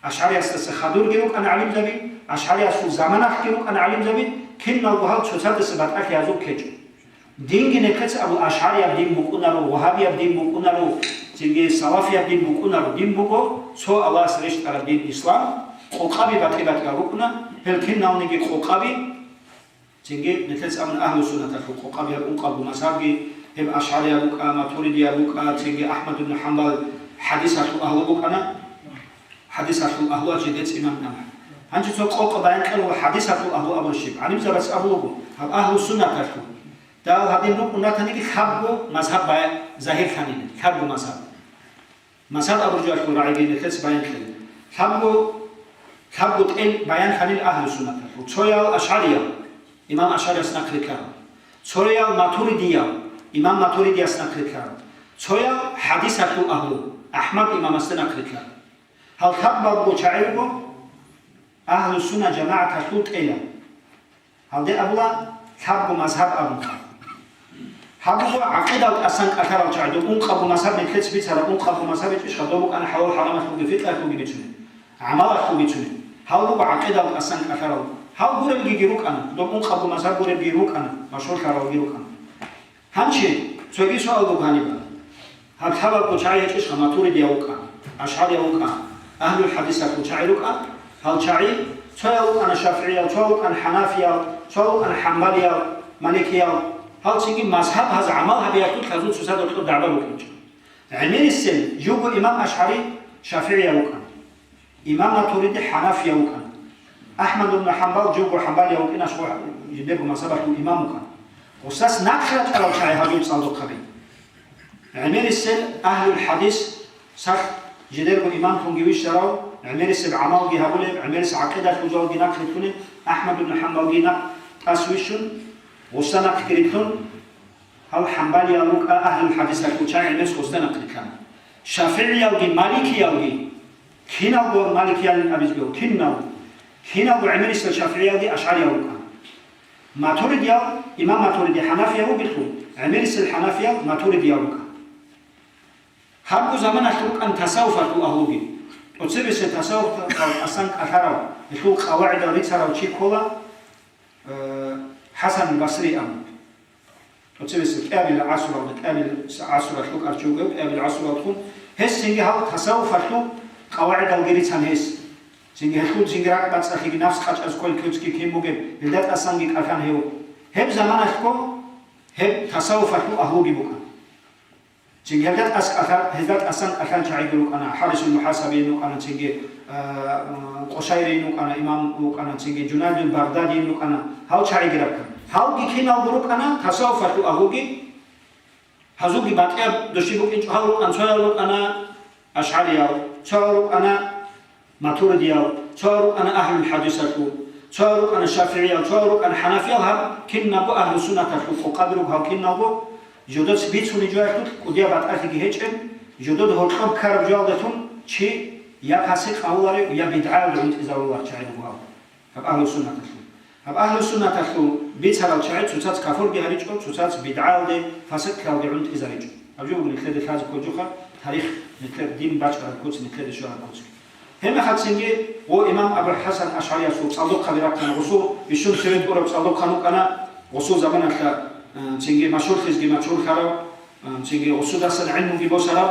ашгӀариясдаса хадурги рукӀана гӀалимзаби, ашгӀариясул заманалъги рукӀана гӀалимзаби, киналго гьал цоцадаса батӀалъи гьазул ккечӀо. Динги нехъеца абу ашгӀарияб дин букӀунаро, вагьабияб дин букӀунаро, цинги салафияб дин букӀунаро, дин буго цо Аллагьас рещтӀараб дин ислам, къокъаби батӀи-батӀиял рукӀуна, гьел киналниги къокъаби, Цинги нилъеца абуна, агьлу суннаталъул къокъабияб ункъабго мазгьабги, гьеб ашгӀарияб букӀа, матуридияб букӀа, цинги АхӀмад ибн ХӀамбал хӀадисалъул агьлу букӀана, хӀадисалъул агьлуялъ жидец имам кьана. Гьанже цо къокъ баян кьела хӀадисалъул агьлу абурщиб. ГӀалимзабац абулаго, гьаб агьлу суннаталъул. Дал гьадин рукӀун ратаниги лъабго мазгьаб бая-, загьирлъанила, лъабго мазгьаб. Мазгьаб абуржуялъул рагӀиги нилъеца баян кьела. Лъабго, лъабго тӀел баян кьанил агьлу суннаталъул. Цоял ашгӀариял, имам ашгӀарияс нахърилълъарал. Цоял матуридиял, имам матуридияс нахърилълъарал. Цоял хӀадисалъул агьлу, АхӀмад имамасда нахърилълъарал. Гьал лъаб балго чагӀи руго агьлу сунна жамагӀаталъул тӀела. Гьалде абула лъабго мазгьаб абун. Гьаб буго гӀакъидал тӀасан кӀалъарал чагӀи, доб ункъабго мазгьаб нилъеца бицараб, ункъабго мазгьаб ичӀищха доб букӀана хӀалал-хӀарамалъулги фикъгьалъулги бицунеб, гӀамалалъул бицунеб. Гьал буго гӀакъидал тӀасан кӀалъарал. Гьал гурелгиги рукӀана, доб ункъабго мазгьаб гуребги рукӀана, машгьурлъаралги рукӀана. Гьанчи цоги суал буго гьаниб. Гьаб лъабабго чагӀи гьечӀищха матуридияв вукӀа, ашгӀарияв вукӀа, агьлул хӀадисалъул чагӀи рукӀа, гьал чагӀи цоял вукӀана шафигӀиял, цоял вукӀана хӀанафиял, Цо вукӀана хӀамбалиял, маликиял, гьалцинги мазгьаб гьаз гӀамал гьабиялъул лъазул цоцазда гьоркьоб дагӀба букӀинчӀо. ГӀемерисел живго имам АшгӀари шафигӀияв вукӀана. Имам Матуриди хӀанафияв вукӀана. АхӀмад ибн ХӀамбал живго хӀамбалияв вукӀина, жидерго мазгьабалъул имам вукӀана. Гъусас нахъе рачӀарал чагӀи гьабул цӀалдохъаби. ГӀемерисел агьлул хӀадис, сах жидерго имамлъунги вищарав, гӀемерисеб гӀамалги гьабулеб, гӀемерисеб гӀакъидалъул жалги нахърилълъунеб, АхӀмад ибн ХӀамбалги нахъ тӀас вищун, гъуса нахъги рилълъун, гьал хӀамбалиял рукӀа агьлул хӀадисалъул чагӀи гӀемерис гъуса нахъ рилълъана. ШафигӀиялги, маликиялги, киналго маликиялин абизбигьу, киналго, киналго гӀемерисел шафигӀиялги ашгӀариял рукӀана. Матуридиял, имам Матуриди хӀанафияв вугелъул, гӀемерисел хӀанафиял матуридиял рукӀана. Гьабго заманалъ рукӀана тасаввуфалъул агьлуги. ТӀоцебесеб тасаввуфалъ асан кӀалъарав, гьелъул къавагӀидал рицарав чи ккола, э, ХӀасан Басри абун. ТӀоцебесеб кӀиабилеб гӀасуралда, кӀиабилеб гӀасуралъ вукӀарав чи вугев, кӀиабилеб гӀасуралдехун. Гьес цинги гьал тасаввуфалъул къавагӀидалги рицана гьес. Цинги гьелъул цинги ракӀбацӀцӀалъиги, нафс къачӀаз кколел куцги кин бугеб, гьелда тӀасанги кӀалъана гьев. Гьеб заманалъго гьеб тасаввуфалъул агьлуги букӀана. Цинги гьелда тӀас кӀалъа-, гьелда тӀасан кӀалъал чагӀиги рукӀана, ХӀарисул МухӀасабиин рукӀана, цинги, а, Къушайриин рукӀана, имам рукӀана, цинги Жунайдул Багъдадиин рукӀана, гьал чагӀиги раккана. Гьалги киналго рукӀана, тасаввуфалъул агьлуги, гьазулги батӀияб души букӀинчӀо, гьал рукӀана, цоял рукӀана ашгӀариял, цоял рукӀана матуридиял, цо рукӀана агьлул хӀадисалъул, цо рукӀана шафигӀиял, цо рукӀана хӀанафиял, гьаб кинабго агьлу суннаталъул къокъаби руго гьал киналго, жодоца бицунеб жоялъул кӀудияб батӀалъиги гьечӀеб, жодода гьоркьоб ккараб жоялдалъун чи я пасикъ авуларев, я бидгӀаялда гӀунтӀизавуларев чагӀи руго гьал. Гьаб агьлу суннаталъул. Гьаб агьлу суннаталъул бицарал чагӀи цоцаца кафурги гьаричӀо, цоцаца бидгӀаялде, фасикълъиялде гӀунтӀизаричӀо. Гьаб жо буго нилъеда лъазе кколеб жоха, тарих, нилъер дин бачӀараб куц, нилъеда щвараб куц. Гьебмехалцинги гъо имам Абул ХӀасан АшгӀариясул цӀалдохъаби раккана, гъусул бищун цеве тӀураб цӀалдохъан вукӀана, гъусул заманалъа, э, цинги машгьурлъизги мачгьурлъарав, э, цинги гъусудасан гӀилмуги босарав,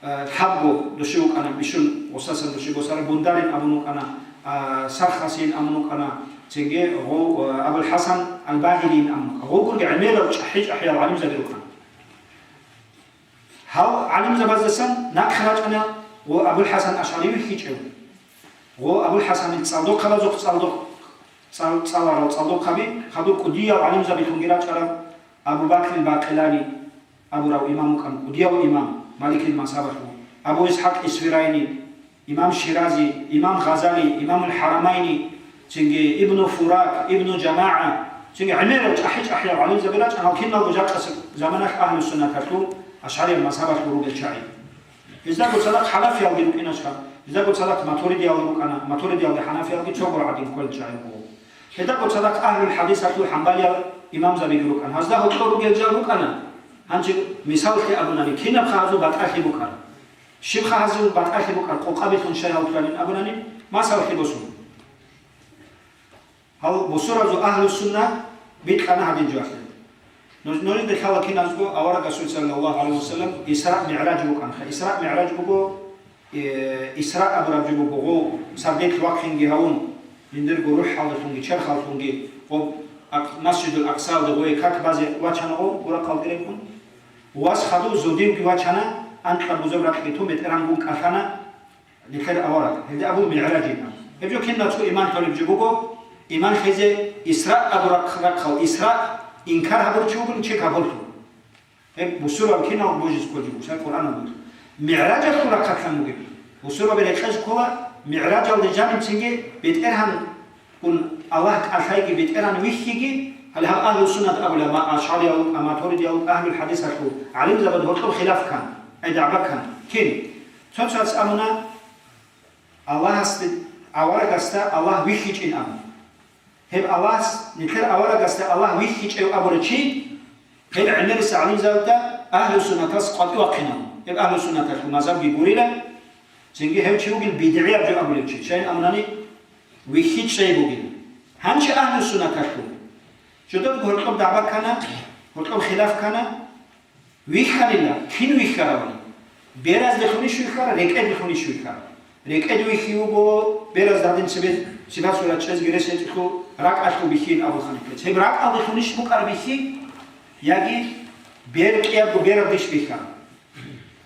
э, лъабго души вукӀана, бищун гъусасан души босарав, Бундарин абун вукӀана, а, Сархасиин абун вукӀана, цинги гъо, э, Абул ХӀасан Ал-Багьилиин абун вукӀана. Гъо гурги гӀемерал чӀахӀи-чӀахӀиял гӀалимзаби рукӀана. Гьал гӀалимзабаздасан нахъе рачӀана ва Абул ХӀасан АшгӀари вихьичӀев. Ва Абул ХӀасанил цӀалдохъабазухъ цӀалдохъ-, цӀал-, цӀаларал цӀалдохъаби хадур кӀудиял гӀалимзабилъунги рачӀарал Абу Бакрил Бакъилани абурав имам вукӀана, кӀудияв имам, Маликил мазгьабалъул, Абу ИсхӀакъ Исфирайни, имам Ширази, имам Гъазали, имамул ХӀарамайни, цинги Ибну Фурат, Ибну ЖамагӀа, цинги гӀемерал чӀахӀи-чӀахӀиял гӀалимзаби рачӀана, гьал киналго жакъасеб заманалъ агьлу-суннаталъул, ашгӀариял мазгьабалъул ругел чагӀи. Гьездаго цадахъ хӀанафиялги рукӀиначха, гьездаго цадахъ матуридиял рукӀана, матуридиялги хӀанафиялги цого гӀадин кколел чагӀи буго. Гьездаго цадахъ агьлул хӀадисалъул хӀамбалиял имамзабиги рукӀана. Гьазда гьоркьор ругел жал рукӀана. Гьанже мисаллъи абунани, кинаб хъазул батӀалъи букӀана. Щиб хъазул батӀалъи букӀар къокъабилъун щай гьал ккарин абунани, масаллъи босун. Гьал бусурабазул агьлу-сунна бикьана гьадин жо ахӀен. Нуж-, нужеда лъала киназго аварагасул саллаллагьу гӀалайгьи вассалам Исра МигӀраж букӀанха. Исра МигӀраж буго, э, Исра абураб жо буго, гъов сардилъ вахъинги гьавун, жиндирго рухӀалдалъунги черхалдалъунги гъоб Акъ-, Масжидул Акъсалде гъое как базе вачана гъов, урахъалги рекӀун. Вас хадув зодивги вачана, анкьаб бузеб ракьги тун бетӀергьангун кӀалъана, нилъер авараг, гьелде абу МигӀражин. Гьеб жо кинаб цо иман лъолеб жо буго, иман лъезе Исра абураб рахъал, Исра инкар гьабурав чи вугони чи капурлъугьун. Гьеб бусурбаб кинал божизе кколеб жо буго, сай Къуръаналда. МигӀражалъул рахъалъан бугеб. Бусурбаби рекъезе ккола, МигӀражалде жанибцинги БетӀергьан Ун Аллагь кӀалъайги БетӀергьан вихьиги, гьале гьаб агьлу суннат абулеб, ма-, ашгӀариялъул, матуридиялъул, агьлул хӀадисалъул гӀалимзабазда гьоркьоб хилаф ккан, гӀедагӀба ккан. Кин? Цо-цояс абуна, Аллагьасде, аварагасда Аллагь вихьичӀин абун. Гьеб Аллагьас, нилъер аварагасда Аллагь вихьичӀев абурав чи, гьеб гӀемерисел гӀалимзабазда агьлу суннатас къватӀивахъинабун. Гьеб агьлу суннаталъул мазгьабги гурила, цинги гьев чи вугин бидгӀияб жо абулев чи, щайин абунани, вихьичӀей бугин. Гьанже агьлу суннаталъул жодорго гьоркьоб дагӀба ккана, гьоркьоб хилаф ккана, вихьанила, кин вихьаравани? Беразделъунищ вихьара, рекӀеделъунищ вихьара? РекӀеде вихьи вуго, беразда гьадин цебе Сипат-сурат чӀезги рес гьечӀелъул ракӀалъул бихьин абулхъан гьеб. Гьеб ракӀалдалъунищ букӀараб бихьи, яги бер кӀиябго бералдищ бихьа?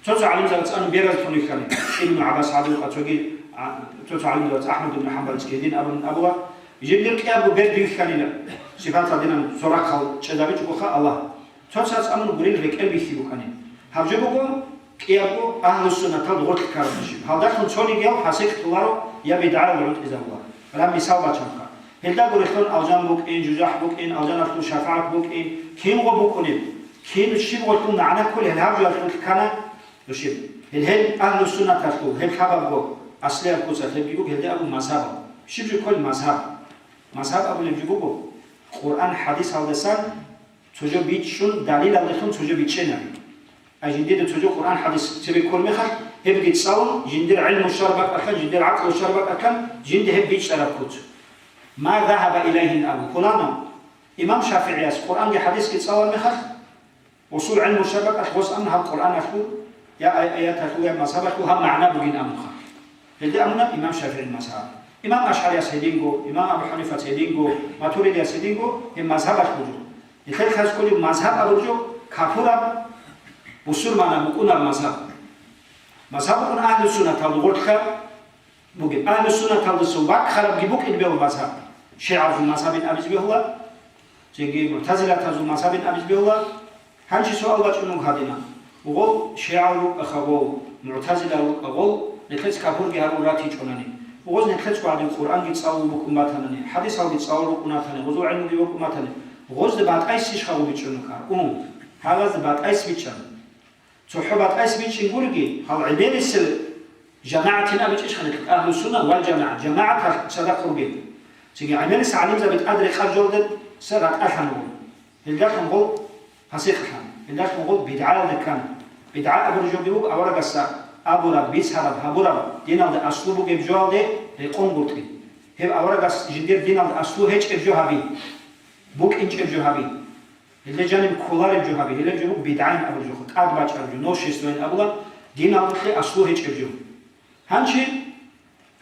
Цо-цо гӀалимзабаца бералдалъун вихьанила. Ибну ГӀаббас гьадин, цоги, а, цо-цо гӀалимзабаца Ахмад ибн ХӀамбалицаги гьедин абун абула, жиндир кӀиябго бер бихьанила. Сипаталдинан цо рахъал чӀезабичӀогоха Аллагь. Цоцаз абун гурел рекӀел бихьи букӀани. Гьаб жо буго кӀиябго агьлу-суннатал гъорлъ ккараб жо. Гьалдалъун цонигиял фасикълъуларо я бидгӀаялда гӀунтӀизабула. Гьалаб мисал бачанха. Гьелда гурелъун алжан букӀин, жужахӀ букӀин, алжаналъул шафагӀат букӀин, кинго букӀунеб, кин щиб гъорлъун магӀна кколеб, гьеб гьаб жо гьелъулъ ккана душиб. Гьел, гьел агьлу-суннаталъул, гьеб лъабабго аслияб куцалъ гьебги буго, гьелде абу мазгьабал. Щиб жо кколеб мазгьаб? Мазгьаб абулеб жо буго, Къуръан-хӀадисалдасан цо жо бичӀчӀун, далилалдалъун цо жо бичӀчӀинаб. Ай жиндида цо жо Къуръан-хӀадис цебе кколеб мехалъ, гьебги цӀалун, жиндир гӀилму щвараб бакӀалъан, жиндир гӀакълу щвараб бакӀалъан, жинда гьеб бичӀчӀараб куц. Ма загьаба илайгьин абу, пуланав, имам ШафигӀияс Къуръанги хӀадисги цӀалараб мехалъ, усул гӀилму щвараб бакӀалъ гъос абуна гьаб Къуръаналъул я ай-, аяталъул, я мазгьабалъул гьаб магӀна бугин абунха. Гьелде абуна имам ШафигӀил мазгьаб. Имам АшгӀарияс гьединго, имам Абу ХӀанифаца гьединго, Матуридияс гьединго, гьеб мазгьабалъул жо. Нилъер лъазе кколеб мазгьаб абураб жо капураб, бусурманаб букӀунараб мазгьаб. Мазгьаб букӀун агьлу-суннаталда гъорлъа бугеб. Агьлу-суннаталдаса ваккарабги букӀин бегьула мазгьаб. ШигӀазул мазгьабин абизе бегьула, цинги мугӀтазилатазул мазгьабин абизе бегьула. Гьанже суал бачӀун буго гьадинаб: гъол шигӀал рукӀаха гъол, мугӀтазилал рукӀа гъол, нилъец капурги гьарун ратичӀунани, гъоз нилъецго гӀадин Къуръанги цӀалулеб букӀун батанани, хӀадисалги цӀалулеб букӀун батани, гъозул гӀилмуги букӀун батани, гъозда батӀайсищха гъо бичӀчӀун ккар? Ун, гьалазда батӀайс бичӀчӀана. ЦохӀо батӀайс бичӀчӀин гуриги, гьал гӀемерисел жамагӀатин абичӀищха нилъ, агьлу-сунна вал жамагӀа, жамагӀаталъ цадахъ ругел. Цинги гӀемерисел гӀалимзаби тӀад рекъараб жоялдаса ратӀалъан вуго. Гьелдалъун гъол фасикълъан, гьелдалъун гъол бидгӀаялде ккан. БидгӀа абураб жоги буго аварагасда абураб, бицараб, гьабураб, диналда аслу бугеб жоялде рекъон гуртӀи. Гьеб аварагас жиндир диналда аслу гьечӀеб жо гьаби, букӀинчӀеб жо гьаби. Гьелда жаниб кколареб жо гьаби, гьелеб жо буго бидгӀайин абураб жо, тӀад бачӀараб жо, новшествоян абула, диналъулъе аслу гьечӀеб жо. Гьанже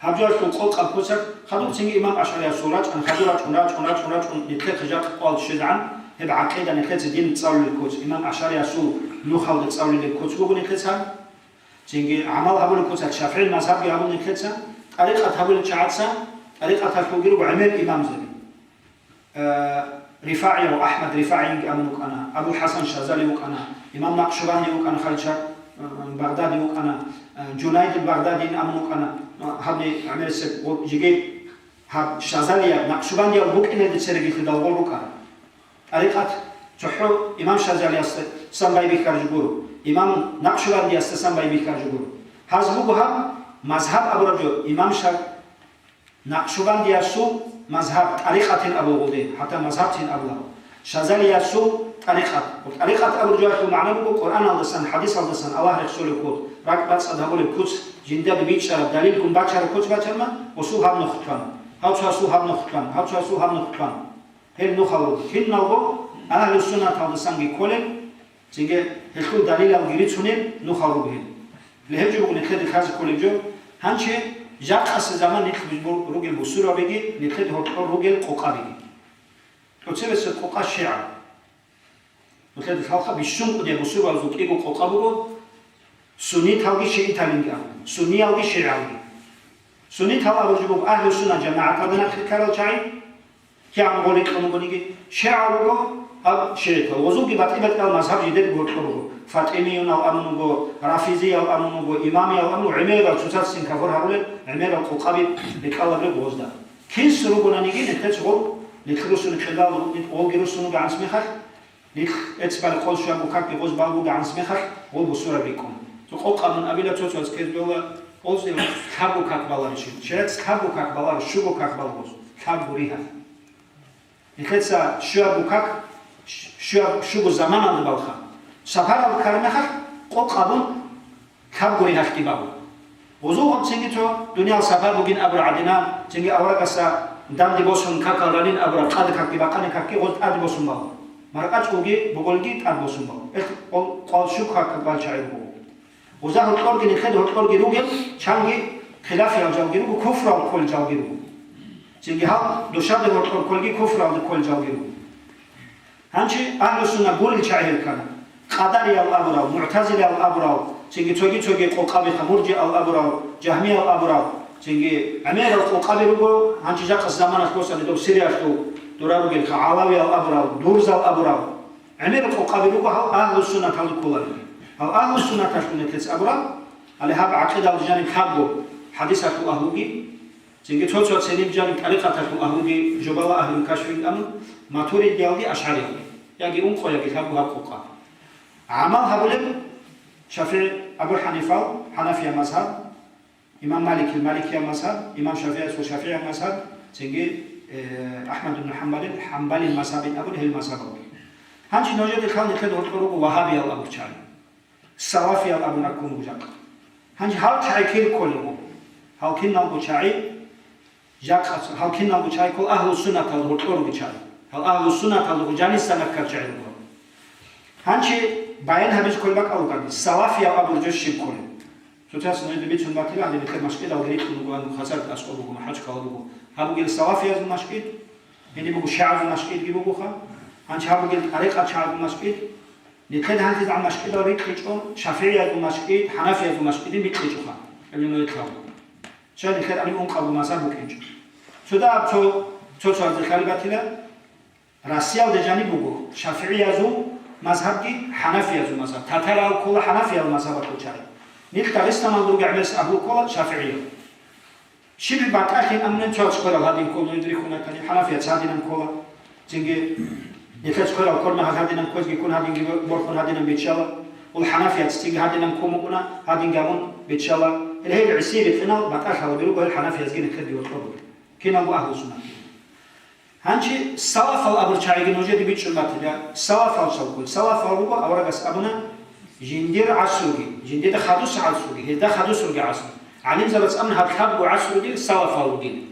гьаб жоялъул къокъаб куцалъ, хадуб цинги имам АшгӀариясул рачӀун, хадур рачӀун, рачӀун, рачӀун, рачӀун, нилъехъе жакъа къоялде щвезегӀан, гьеб гӀакъида нилъеца дин цӀалулеб куц, имам АшгӀариясул нухалда цӀалулеб куц буго нилъеца. Цинги гӀамал гьабулеб куцалъ ШафигӀил мазгьабги гьабун нилъеца, тӀарикъат гьабулел чагӀаца, тӀарикъаталъулги руго гӀемер имамзаби. Э, РифагӀияв, АхӀмад РифагӀинги абун вукӀана, Абул ХӀасан Шазали вукӀана, имам Накъшубанди вукӀана, хъалча, э, Багъдади вукӀана, э, Жунайдул Багъдадин абун вукӀана, э, гьабни гӀемерисеб гъо-, жеги гьаб Шазалияв, Накъшубандияв букӀиналде церегелъидал гъол рукӀана. ТӀарикъат цохӀо имам Шазалиясдасан байбихьараб жо гуро, имам Накъшубандиясдасан байбихьараб жо гуро. Гьаз буго гьаб мазгьаб абураб жо, имам Ша-, Накъшубандиясул мазгьаб, тӀарикъатин абула гъолде, хӀатта мазгьабтин абула. Шазалиясул тӀарикъат. ТӀарикъат абураб жоялъул магӀна буго Къуръаналдасан, хӀадисалдасан Аллагь рехсолеб куц, ракӀбацӀцӀад гьабулеб куц, жиндаги бичӀчӀараб, далилгун бачараб куц бачарма, гъосул гьаб нухлъан, гьав цоясул гьаб нухлъан, гьав цоясул гьаб нухлъан. Гьел нухал руго. Киналго агьлу-суннаталдасанги кколел, цинги гьелъул далилалги рицунел нухал руго гьел. Гьеб жо буго нилъеда лъазе кколеб жо. Гьанже жакъасеб заман нилъ бур-, ругел бусурбабиги, нилъеда гьоркьор ругел къокъабиги. ТӀоцебесеб къокъа шигӀал. Нилъеда лъалха бищун кӀудияб бусурбабазул кӀиго къокъа буго, сунниталги шииталинги абун, сунниялги шигӀалги. Суннитал абураб жо буго агьлу-сунна жамагӀаталда нахъе ккарал чагӀи, кигӀан гъоркьун бугониги, шигӀал руго гьаб шигӀитал. Гъозулги батӀи-батӀиял мазгьаб жидерго гьоркьор руго. ФатӀимиюнал абун вуго, рафизиял абун вуго, имамиял абун вуго, гӀемерал цоцазцин кафур гьарулел, гӀемерал къокъаби рекӀаларел гъозда. Кинс ругонаниги, нилъец гъол, нилъ руссуни кьелал, гъолги руссун вуго гӀанс мехалъ, Нилъ эцбали къол щвабго какги гъоз балгуги гӀанс мехалъ, гъо бусураб рикӀкӀун. Цо къокъабун абила цо-цояз ккезбела, гъоз лъабго как баларищ? Ширец лъабго как балар, щуго как бал гъоз, лъабго ригьалъ. Нилъеца щуябго как, щуяб-, щуго заманалда балха. Сапаралда ккараб мехалъ, къокъабун лъабго ригьалъги бала. Гъозул гъабцинги цо дуниял сапар бугин абураб гӀадинан, цинги аварагасда данде босун какал ранин абураб, къаде какги бакъане какги гъоз тӀаде босун бала. МаркъачӀулги буголги тӀад босун бала. Эх, къол-, къвал щуго как бал чагӀи буго. Гъоза гьоркьорги нилъеда гьоркьорги ругел, чанги хилафиял жалги руго, куфрал кколел жалги руго. Цинги гьал душаде гьоркьор кколги куфралде кколел жалги руго. Гьанчи агьлу-сунна гурел чагӀи гьел ккана. Къадариял абурал, мугӀтазилиял абурал, цинги цоги-цоги къокъабиха муржиал абурал, жагьмиял абурал, цинги гӀемерал къокъаби руго, гьанчи жакъас заманалъ босани доб Сириялъул дура ругелха гӀалавиял абурал, дурзал абурал. ГӀемерал къокъаби руго гьал агьлу-суннаталде кколарел. Гьал агьлу-суннаталъул нилъец абурал, гьале гьаб гӀакъидалда жаниб лъабго хӀадисалъул агьлуги, цинги цо-цо циниб жаниб тӀарикъаталъул агьлуги, жубала агьлуги кашфин амун, матуридиялги ашгӀариялги, яги ункъо, яги лъабго гьаб къокъаб. ГӀамал гьабулеб ШафигӀи, Абу ХӀанифал, ХӀанафия мазгьаб, имам Маликил, Маликия мазгьаб, имам ШафигӀиясул, ШафигӀия мазгьаб, цинги, э, АхӀмад ибн ХӀамбалил, ХӀамбалил мазгьабин абун гьел мазгьабалги. Гьанчи нужеда лъал нилъеда гьоркьор руго вагьабиял абурчагӀи. Салафиял абун раккун руго жакъа. Гьанже гьал чагӀи кир кколел руго? Гьал киналго чагӀи жакъа, гьал киналго чагӀи ккол агьлу-суннатал гьоркьор руго чагӀи. Гьал агьлу-суннатал руго жаниса наккар чагӀи руго. Гьанчи баян гьабиз кколеб бакӀал ругони, салафиял абуржо щиб кколеб? Цоцасе нужеда бицун батила, гьаниб нилъер машкӀидал рикьун ругоан, хасар аскӀоб буго, МахӀачкъала буго. Гьаб бугел салафиязул машкӀид, гьениб буго шигӀазул машкӀидги бугоха. Гьанчи гьаб бугел тӀарикъат чагӀазул машкӀид, Нилъеда гьанжезегӀан машкӀидал рикьичӀо, шафигӀиязул машкӀид, хӀанафиязул машкӀидин бикьичӀоха, гӀелмуялъул. Щай нилъер гьаниб ункъабго мазгьаб букӀинчӀо. Цода аб цо, цо-цоязе лъалеб батила, Россиялда жаниб буго шафигӀиязул мазгьабги хӀанафиязул мазгьаб. Татарал ккола хӀанафиял мазгьабалъул чагӀи. Нилъ Дагъистаналда ругел гӀемерисел агьлу ккола шафигӀиял. Щиб батӀалъин амнин цо цхверал гьадин ккола, нужеда рихьун батани, хӀанафияц гьадинан ккола. Цинги нилъер цхверал кормагьал гьадинан кквезги ккун гьадинги борхун гьадинан биччала. Ул хӀанафияц цинги гьадинан ккун букӀуна, гьадинги абун биччала. Гьел гьел гӀисие рекъинал батӀалъ гьалаб руго гьел хӀанафиязги нилъерги гьоркьоб. Киналго агьлу суннат. Гьанчи салафал абурчагӀиги нужеде бичӀчӀун батила. Салафал щалкӀун. Салафал руго, аварагас абуна, жиндир гӀасруги, жиндида хадуса гӀасруги, гьезда хадусулги гӀасру. ГӀалимзабаз абуна гьаб лъабго гӀасруги салафал ругин.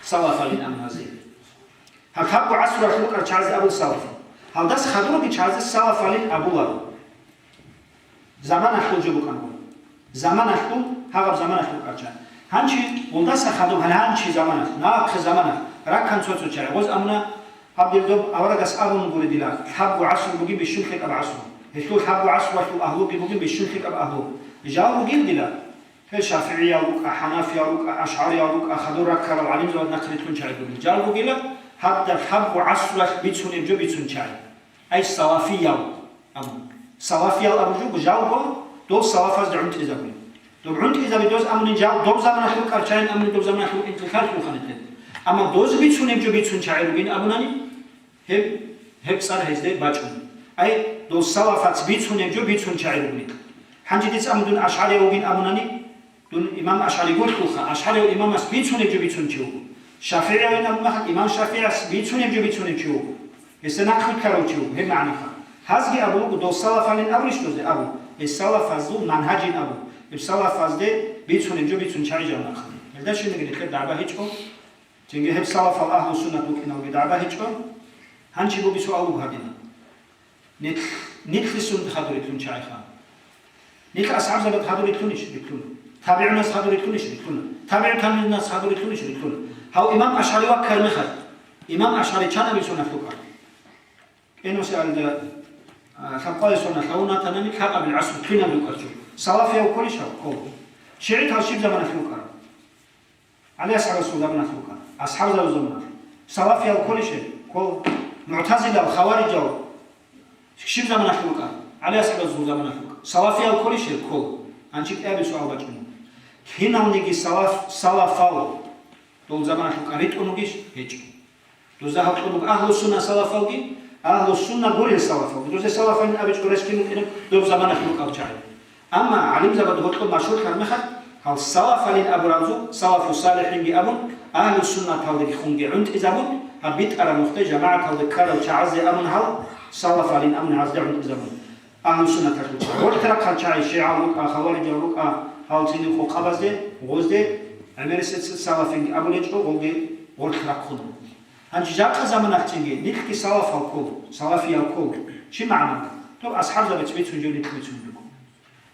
Салафалин абуна гьазе. Гьаб лъабго гӀасруялъул рукӀарчагӀазе абул салафал. Гьалдаса хадур ругел чагӀазе салафалин абуларо. Заманалъул жо букӀанго. Заманалъул, гьагъаб заманалъул рукӀарчагӀи. Гьанчи гьелдаса хадуб, гьале гьанчи заманалъ, нахъе заманалъ, раккан цо-цо чагӀи. Гъоз амуна, гьаб дир доб аварагас абун гури дила, лъабго гӀасру бугин бищун лъикӀаб гӀасру. Гьелъул лъабго гӀасруялъул агьлуги бугин бищун лъикӀаб агьлу. Жал ругин дила, гьел шафигӀиял рукӀа, хӀанафиял рукӀа, ашгӀариял рукӀа, хадур раккарал гӀалимзабаз нахърилълъун чагӀи бугин. Жал ругила, гьадаб лъабго гӀасруялъ бицунеб жо бицун чагӀи. Ай салафиял абун. Салафиял абуржуго жалго, дол салафазде гӀунтӀизабули. Доб гӀунтӀизаби доз амунин жал, доб заманалъул рукӀарчагӀин амунин доб заманалъул интихаллъулха нилъер. Амма доз бицунеб жо бицун чагӀи ругин абунани, гьеб, гьеб цӀар гьезде бачӀун. Ай, дол салафац бицунеб жо бицун чагӀи ругин. Гьанже дица амун дун ашгӀарияв вугин абунани, Дун имам АшгӀари гурлъулха, АшгӀарияв имамас бицунеб жо бицун чи вуго. ШафигӀиявин абун махал имам ШафигӀияс бицунеб жо бицунев чи вуго. Гьесда нахъ вилълъарав чи вуго, гьеб магӀнаха. Гьазги абулуго, дол салафалин абурищ дозе абу, гьеб салафазул мангьажин абу, гьеб салафазде бицунеб жо бицун чагӀи жал нахъ. Гьелда щибниги нилъер дагӀба гьечӀо, цинги гьеб салафал агьлу суннат букӀиналги дагӀба гьечӀо. Гьанчи буги суал буго гьадинаб. Нилъ-, нилъисун хадур рилълъун чагӀиха. Нилъ асхӀабзабад хадур рилълъунищ? Рилълъуна. ТабигӀунас хадур рилълъунищ? Рилълъуна. ТабигӀу табигӀунас хадур рилълъунищ? Рилълъуна. Гьав имам АшгӀари ваккар мехалъ, имам АшгӀари чан абил соналъ вукӀар? КӀиносе алда, а, лъабкъоялъ соналъ гьавун ватанани, лъабабил гӀасру кинаб вукӀар чӀун? Салафияв кколищ гьав? Ккола. ШигӀитал щиб заманалъ вукӀарав? ГӀали асхӀабасул заманалъ вукӀана, асхӀабзабазул заманалъ. Салафиял кколищ гьел? Ккола. МугӀтазилал, хаварижал щиб заманалъ вукӀана? ГӀали асхӀабасул заманалъ вукӀана. Салафиял кколищ гьел? Ккола. Гьанчи кӀиабил суал бачӀун. Киналниги салаф, салафал дол заманалъ вукӀан ритӀун вугищ? ГьечӀо. Дозда гьаб кьун буго агьлу сунна салафалги, агьлу сунна гурел салафалги. Дозда салафалин абичӀо рес кин букӀинаб доб заманалъ рукӀал чагӀи. Амма гӀалимзабад гьоркьоб машгьурлъараб мехалъ, гьал салафалин абурабзул, салафу салихӀинги абун, агьлу суннаталдехунги гӀунтӀизабун, гьаб битӀараб нухде жамагӀаталда ккарал чагӀазде абун гьал салафалин абун гьазде гӀунтӀизабун. Агьлу суннаталъул чагӀи. Гъоркь рахъал чагӀи шигӀал рукӀа, хаварижал рукӀа, гьал цинги къокъабазде, гъозде, гӀемерисеца салафинги абулечӀо, гъолги гъоркь рахъун. Гьанже жакъа заманалъцинги нилъги салафал ккола, салафиял ккола. Чи магӀна? Дов асхӀабзабац бицун жо нилъ бицун буго.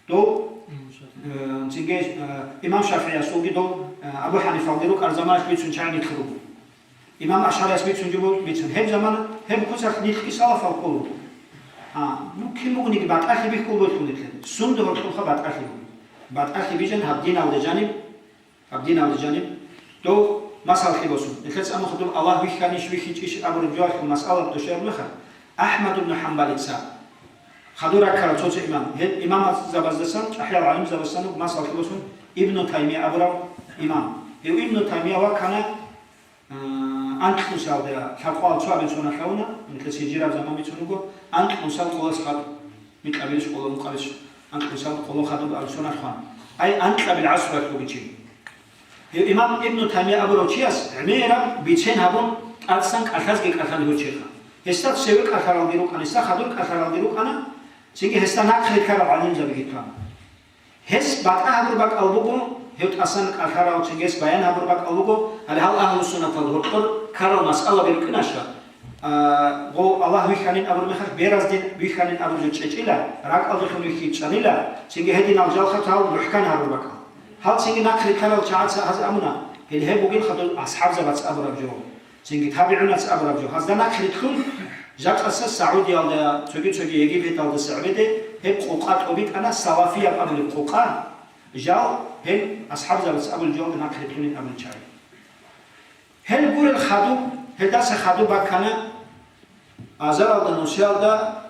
Дов, э, цинги, э, имам ШафигӀиясулги дов, э, Абу ХӀанифалги рукӀар заманалъ бицун чагӀи нилъ руго. Имам Ашарияс бицун жо бу-, бицун. Гьеб замана, гьеб куцалъ нилъги салафал кколу. А, ну, кин бугониги батӀалъи бихьул болъул нилъер. Сунда гьоркьулха батӀалъи буго. БатӀалъи бижан гьаб диналде жаниб, гьаб диналде жаниб. Дов масаллъи босун. Нилъер цӀамухъ доб Аллагь вихьанищ, вихьичӀищ абураб жоялъул масъала дошараб мехалъ, Ахмад ибн Ханбалица хадур раккарав цо-цо имам. Гьел имамзабаздасан, чӀахӀиял гӀалимзабаздасан масаллъи босун, Ибну Таймия абурав имам. Гьев Ибну Таймия ваккана, анкьнусиялда лъабкъоялда цо абилсоналъ гьавуна, нилъер сижираб заман бицун руго, анкьнусал къолас хадуб, микьабилищ къоло, мукъабилищ анкьнусал къоло хадуб абилсоналъ хвана. Ай анкьабил гӀасралъ бугичи. Гьев имам Ибну Таймия абурав чияс гӀемераб бицен гьабун, тӀадсан кӀалъазги кӀалъана гьев чиха. Гьесда цеве кӀалъаралги рукӀана, гьесда хадур кӀалъаралги рукӀана, цинги гьесда нахърилълъарал гӀалимзабиги ккана. Гьес батӀа гьабур бакӀал буго, гьев тӀасан кӀалъарав чи гьес баян гьабур бакӀал буго, гьале гьал агьлу-суннатал гьоркьор ккарал масъалаби рукӀинаша, а, гъо Аллагь вихьанин абур мехалъ, беразде вихьанин абур жо чӀечӀила, ракӀалдехун вихьичӀанила, цинги гьединал жалхатал мухӀкан гьарул бакӀал. Гьал цинги нахърилълъарал чагӀаца гьаз абуна, гьел гьеб бугелха дол асхӀабзабац абураб жо. Цинги табигӀунаца абураб жо. Гьазда нахърилълъун, жакъаса Саудиялда, цоги-цоги Египеталда сагӀбеде гьеб къукъа тӀобитӀана, салафияб абулеб къукъа, жал гьел асхӀабзабаца абулеб жоялда нахърилълъунин абулел чагӀи. Гьел гурел хадуб, гьелдаса хадуб баккана азаралда нусиялда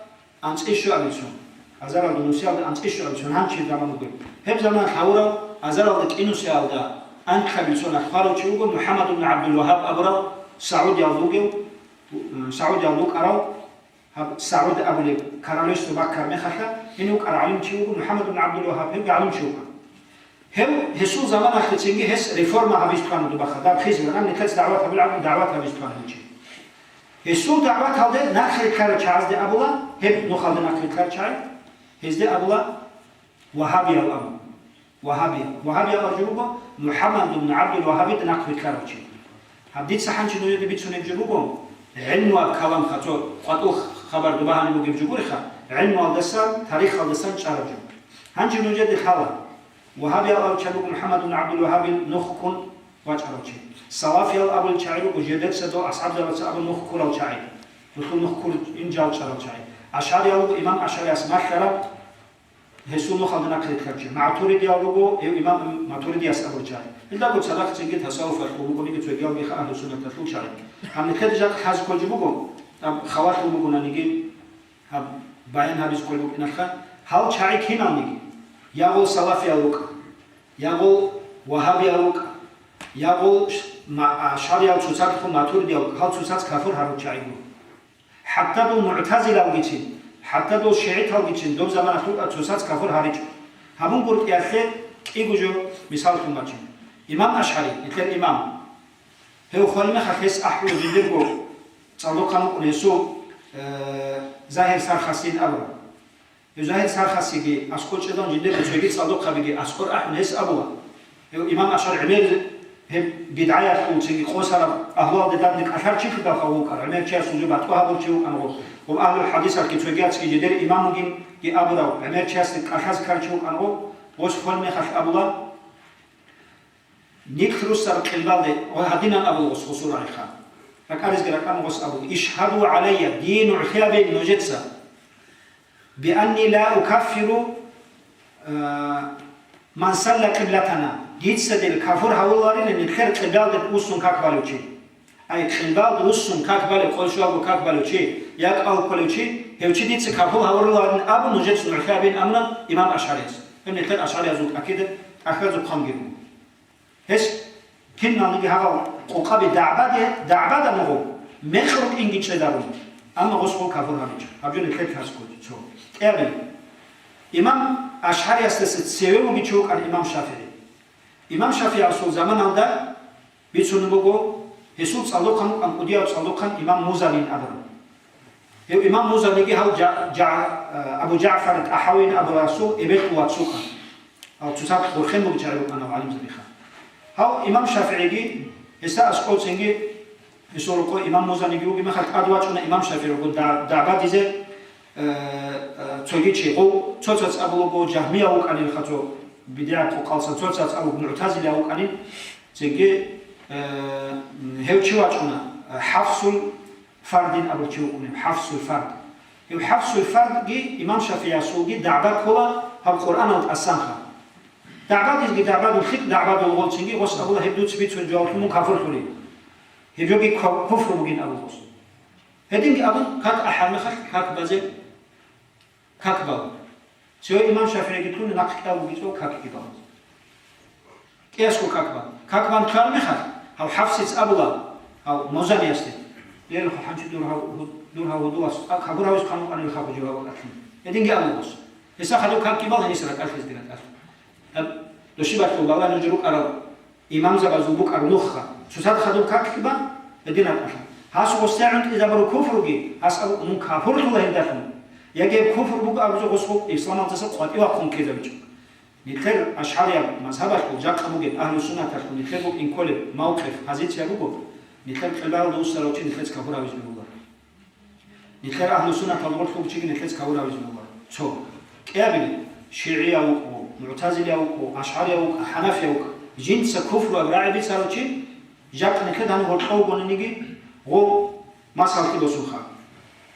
анцӀи щуабилъун, азаралда нусиялда анцӀи щуабилъун гьанчи заман бугеб. Гьеб заман лъавурав азаралда кӀинусиялда анкьабилъун хварав чи вуго МухӀаммад ибн ГӀабдул-Вагьаб абурав Саудиялда вугев, м, Саудиялда вукӀарав, гьаб Сауд абулеб королевство баккар мехалъа, гьенив вукӀар гӀалимчи вуго МухӀаммад ибн ГӀабдул-Вагьаб, гьевги гӀалимчи вукӀана. Гьев, гьесул заманалъе цинги гьес реформа гьабиз ккана дубаха, даб хизилан, нилъец дагӀват гьабил абун, дагӀват гьабиз ккана гьев чи. Гьесул дагӀваталде нахърилълъарал чагӀазде абула, гьеб нухалде нахърилълъарал чагӀи, гьезде абула вагьабиял абун. Вагьабиял. Вагьабиял абураб жо буго МухӀаммад ибн ГӀабдул-Вагьабида нахърилълъарав чи. Гьаб дица гьанчи нужеде бицунеб жо буго, гӀилмуялъ каламха, цо къватӀул хабар дуба гьаниб бугеб жо гуриха, гӀилмуялдасан, тарихалдасан чӀараб жо. Гьанчи нужеде лъала, вагьабиял абулел чагӀи буго МухӀаммад ибн ГӀабдул-Вагьабил нух ккун вачӀарав чи. Салафиял абулел чагӀи буго жидеца дол асхӀабзабаца абун нух ккурал чагӀи, дулъул нух ккурин жал чӀарал чагӀи. АшгӀариял буго имам АшгӀарияс малъараб, гьесул нухалда нахърилълъарав чи. Матуридиял руго гьев имам Матуридияс абурал чагӀи. Гьелдаго цадахъ цинги тасаввуфалъул бугониги цогиялгиха агьлу-суннаталъул чагӀи. Гьаниб нилъеда жакъа лъазе кколеб жо буго, гьаб халалъул бугонаниги, гьаб баян гьабизе кколеб букӀиналъха, гьал чагӀи киналниги, я гъол салафиял рукӀа, я гъол вагьабиял рукӀа, я гъол ш-, ма-, а, ашгӀариял цоцазехун матуридиял рукӀа, гьал цоцаз кафур гьарул чагӀи гуро. ХӀатта дол мугӀтазилалгицин, хӀатта дол шигӀиталгицин доб заманалъ рукӀа цоцаз кафур гьаричӀо. Гьабун гуртӀиялъе кӀиго жо мисаллъун бачина. Имам АшгӀари, нилъер имам, гьев хвалмехалъ гьес ахӀулев жиндирго цӀалдохъан вукӀун гьесул, э, Загьир Сархасин абураб. Гьев Загьир Сархасиги аскӀор чӀезан жиндирго цоги цӀалдохъабиги аскӀор ахӀун гьес абула. Гьев имам АшгӀари гӀемер гьеб бидгӀаялъул цинги къосараб агьлуялде данде кӀалъар чи лъидалха вукӀар, гӀемер чиясул жо батӀу гьабур чи вукӀан гъо, ва агьлул хӀадисалъги цоги ацги жидер имамугинги абурав, гӀемер чиясде кӀалъазе ккар чи вукӀан гъо, гъос хвалмехалъ абула, нилъ руссар къилбалде, ва гьадинан абула гъос гъосул рагӀиха. РакӀаризги ракӀана гъос абула: «Ишгьаду гӀалайя», дие нугӀлъи гьабе нужеца. «Бианни ла укаффиру, а, ман салла къиблатана». Дица дир кафур гьавуларила нилъер къиблалде вуссун как балев чи. Ай, къиблалде вуссун как балев, къолъ щуабго как балев чи, я кӀал кколев чи, гьев чи дица кафур гьавурилан абун нужеца нугӀлъи гьабин амуна имам АшгӀарияс. Гьеб нилъер ашгӀариязул акида тӀахьазухъанги руго. Гьес киналниги гьабал къокъаби дагӀбаде, дагӀбадан гъо, мекъ рукӀинги чӀедарун, амма гъос гъо кафур гьабичӀо. Гьаб жо нилъер касго цо. КӀиабилеб. Имам АшгӀариясдаса цеве вугев чи вукӀана имам ШафигӀи. Имам ШафигӀасул заманалда бицунеб буго, гьесул цӀалдохъан вукӀана, кӀудияв цӀалдохъан имам Музанин абурав. Гьев имам Музаниги гьав Жа-, Жа-, э, Абу ЖагӀфар ТӀахӀавин абурасул эбелъул вац вукӀана. Гьав цоцазда хурхен бугев чагӀи вукӀана гьав гӀалимзабиха. Гьав имам ШафигӀиги, гьесда аскӀовцинги, гьесул рокъов имам Музаниги вугеб мехалъ тӀад вачӀуна имам ШафигӀиго да-, дагӀбадизе, э, э, цоги чи. Гъов цоцаз абулаго жагьмияв вукӀанилха цо, бидгӀа къокъалсан цоцаз абулаго мугӀтазилияв вукӀанин. Цинги, э, гьев чи вачӀуна, ХӀафсул фардин абурчи вукӀунев, хӀафсул фард. Гьев хӀафсул фардги имам ШафигӀиясулги дагӀба ккола гьаб Къуръанал тӀасанха. ДагӀбадизги дагӀбадул лъикӀ дагӀбадул гъолцинги гъос абула гьеб дуц бицун жаваблъун мун кафурлъули. Гьеб жоги ка-, куфр бугин абул гъос. Гьединги абун как ахӀар мехалъ как базе как бал. Цеве имам ШафигӀиги лъуна нахъ кӀал бугичӀо какги бал. КӀиасго как бан. Как бан ккараб мехалъ, гьав ХӀафсиц абула, гьав Музаниясде: «Лелха, хӀанчи дур гьав, дур гьав гьудулас, а, кабур гьавис хъанукъани вихаб жо гьав ракӀалъин». Гьединги абула гъос. Гьесда хадуб какги бал, гьениса ракӀалъизги ракӀалъ. Гьаб дошибалъул бала нуж рукӀарал имамзабазул букӀар нухха. Цоцазда хадуб какги бан, гьедин ракӀалъа. Гьас гъосда гӀунтӀизабураб куфруги, гьас абу, мун кафурлъула гьелдалъун. Яги гьеб куфр буго абузе гъос исламалдаса къватӀивахъун ккезабичӀо. Нилъер ашгӀарияб мазгьабалъул жакъа бугеб, агьлу-суннаталъул нилъер букӀин кколеб мавкъиф, позиция буго, нилъер къилбаялда вуссарав чи нилъеца кафур гьавизе бегьула. Нилъер агьлу-суннатал гъорлъ вугев чиги нилъеца кафур гьавизе бегьула. Цо. КӀиабилеб, шигӀияв вукӀо, мугӀтазилияв вукӀо, ашгӀарияв вукӀо, хӀанафияв вукӀо, жинца куфруялъ рагӀи бицарав чи, жакъа нилъер гьанив гьоркьов вугониги, гъов масалги босунха.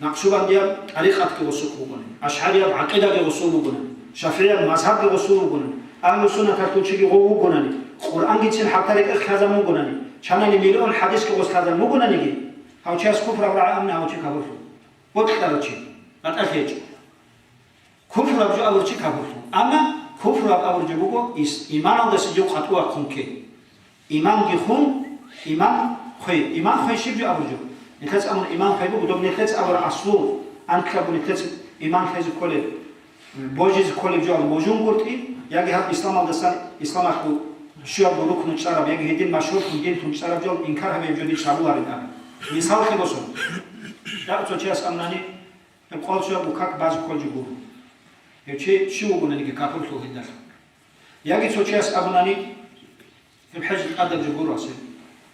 Накъшубандияб тӀарикъатги гъосухъ бугони, ашгӀарияб гӀакъидаги гъосул бугони, шафигӀияб мазгьабги гъосул бугони, агьлу-суннаталъул чиги гъов вугонани, Къуръангицин хӀатта рекӀехъ лъазан вугонани, чанани миллион хӀадисги гъос лъазан вугонаниги, гьав чияс куфр абураб гӀамни гьав чи кафурлъу. Бокьарав чи, батӀалъи гьечӀо. Куфраб жо абурчи кафурлъу. Амма куфраб абурчи буго ис-, иманалдаса жив къватӀивахъун кке. Иманги хун, иман хвей. Иман хвей щиб жо абурчи? Нилъец абун иман хвей буго, доб нилъец абур аслу, анкьабу нилъец иман хвезе кколеб, божизе кколеб жо абун божунгуртӀи, яги гьаб исламалдасан, исламалъул щуябго рукну чӀараб, яги гьедин машгьурлъун динлъун чӀараб жо инкар гьабияб жо дир шагьуларин абун. Мисаллъи босун. Дагь цо чияс амнани, Гьеб къвалчӀого как базе кколчӀо гуро. Гьев чи щив вугонаниги капурлъул гьелдалъун. Яги цо чияс абунани, гьеб хӀеж тӀадаб жо гуро асеб.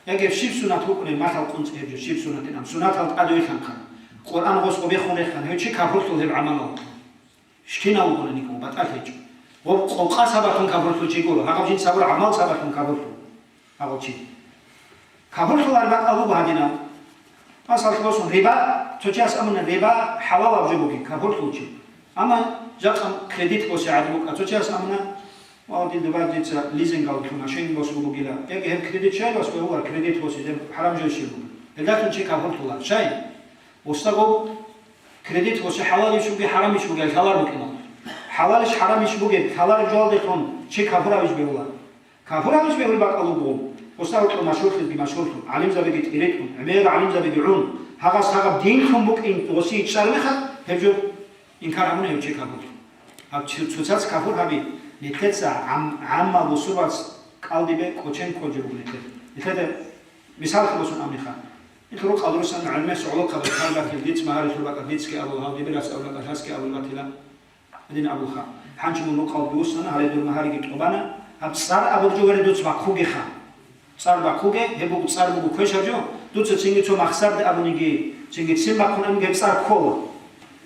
Яги гьеб щиб сунат букӀунеб, малъал къунцӀи гьеб жо щиб сунатин ам, сунатал тӀадвилълъанхъан, Къуръан гъос гъобехун рехъан, гьев чи капурлъул гьеб гӀамалал. Щинав вугонаниги батӀалъи гьечӀо. Гъоб къокъа сабаблъун капурлъул чи гуро, гьагъаб жинца гьабураб гӀамал сабаблъун капурлъул. Гьагъав чи. Капурлъулареб бакӀал буго гьадинаб. Масалалъ босун, риба, цо чияс абуна, риба хӀалалаб жо бугин, капурлъул чи. Амма жакъа кредит босе гӀадин букӀа, цо чияс абуна, ва дин дуба дица лизингалъулъ машин босун бугила. Яги гьеб кредит щай босбегьулар, кредит босе, гьеб хӀарам жо щиб бугин. Гьелдалъун чи капурлъула. Щай? Устагъуб кредит босе хӀалалищ бугеб, хӀарамищ бугеб, лъалар букӀиналъ. ХӀалалищ хӀарамищ бугеб, лъалареб жоялдехун чи капур гьавиж бегьула. Капур гьавиж бегьулеб бакӀал буго, гъосда гьоркьоб машгьурлъизги машгьурлъун, гӀалимзабиги тӀиритӀун, гӀемер гӀалимзабиги гӀун, гьагъас гьагъаб динлъун букӀин гъосие чӀар мехалъ, гьеб жо инкар гьабуна гьев чи капурлъун. Гьаб цо-, цоцаз капур гьаби, нилъеца гӀам-, гӀаммал бусурбабаз кӀалдибе кӀочен кколчӀо буго нилъер. Нилъеда мисаллъи босун абуниха. Нилъ рукъал русан гӀелмуялъул гӀолохъабаз хъалбатил диц магьарилъул бакӀалъ дицги абула, гьав дибирас абула бакӀалъ гьасги абула батила. Гьедин абулха. ХӀанчи мун рукъалде вуссана, гьале дур магьариги тӀубана. Гьаб цӀар абуржо вере дуц бахъугеха. ЦӀар бахъуге, гьеб буго цӀар буго квешаб жо. Дуца цинги цо махсарда абуниги, цинги цин бахъун абуниги гьеб цӀар ккола.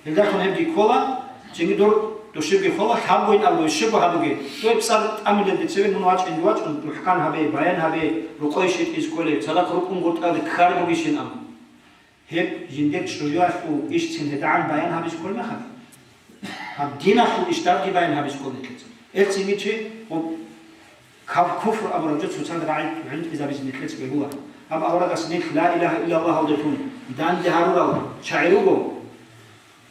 Гьелдалъун гьебги ккола, цинги дур душибги хола, лъабгойин абуге, щибго гьабуге. Гьеб цӀар тӀамилелде цеве мун вачӀин вачӀун, мухӀкан гьабе, баян гьабе, рукъой щитӀиз кколеб, цадахъ рукӀун гуртӀазе ккараб бугищин абун. Гьеб жиндир чӀужуялъул ишцин гьедагӀан баян гьабиз кколеб мехалъ, гьаб диналъул ишдарги баян гьабиз ккол нилъеца. Элцинги чи гъоб каф-, куфр абураб жо цоцазда рагӀи гӀунтӀизабизе нилъеца бегьула. Гьаб аварагас нилъ ла илагьа иллаллагьалдехун данде гьарурал чагӀи руго.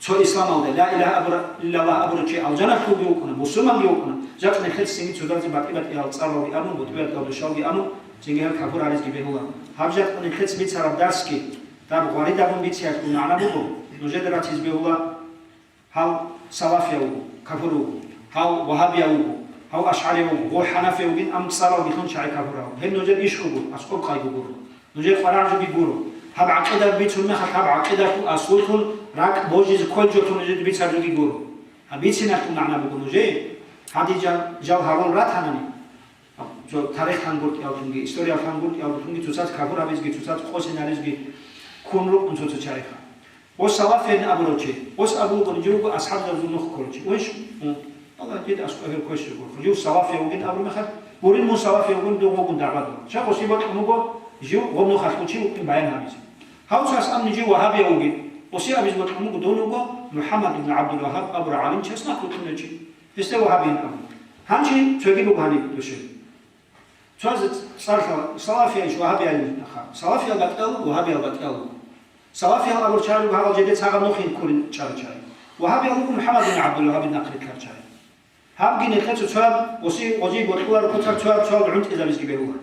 Цо исламалда ла илагьа абура-, иллаллагь абурав чи алжаналъулги вукӀуна, мусулманги вукӀуна. Жакъ нилъецинги цоцазе батӀи-батӀиял цӀаралги абун, бутӀбиятӀал душалги абун, цинги гьел кафур гьаризги бегьула. Гьаб жакъ нилъец бицараб дарсги Даб гъваридабун бициялъул магӀна буго, нужеда ратизе бегьула гьав салафияв вуго, кафур вуго, гьав вагьабияв вуго, гьав ашгӀарияв вуго, гъов хӀанафияв вугин, ам цӀаралдехун чагӀи кафурав. Гьеб нужер иш буго, аскӀоб къайгу гуро. Нужер къварагӀжоги гуро. Гьаб гӀакъида бицун мехалъ, гьаб гӀакъидалъул аслулъун ракӀ божизе кколчӀолъун нужеда бицаржоги гуро. Гьаб бициналъул магӀна буго нужее, гьадин жал, жал гьарун ратанани, Цо тарихлъан гуртӀиялдунги, историялъан гуртӀиялдунги цоцаз кафур гьабизги, цоцаз къосинаризги ккун рукӀун цо-цо чагӀиха. Ос салафиин абурав чи, ос абулгъун жив вуго асхӀабзабазул нух кколчи. Веш, м, Аллагь дида аскӀовер квеш руго. Жив салафияв вугин абураб мехалъ, гурин мун салафияв вугин, дов вугун дагӀбадун. Щай гъосиб бокьун буго, жив гъоб нухалъул чи вукӀин баян гьабизе. Гьав цас абни жив вагьабияв вугин, гъосие абизе бокьун буго дун вуго МухӀаммад ибн ГӀабдул-Вагьаб абурав гӀалимчияс нахъ витӀулев чи. Гьесда вагьабиян абун. Гьанже цоги буго гьаниб души. Цоязе цӀар лъала, салафияйищ вагьабияйищ нахъа. Салафиял батӀиял вуго, вагьабиял батӀиял вуго. Салафиял абурчагӀи руго гьабал жеде цагъаб нухин кколин чӀарачагӀи. Вагьабиял вуго МухӀаммад ибн ГӀабдул-Вагьабил нахъ рилълъарчагӀи. Гьабги нилъеца цояб гъоси-, гъозие бокьуларо куцар цояб цоял гӀунтӀизабизги бегьула.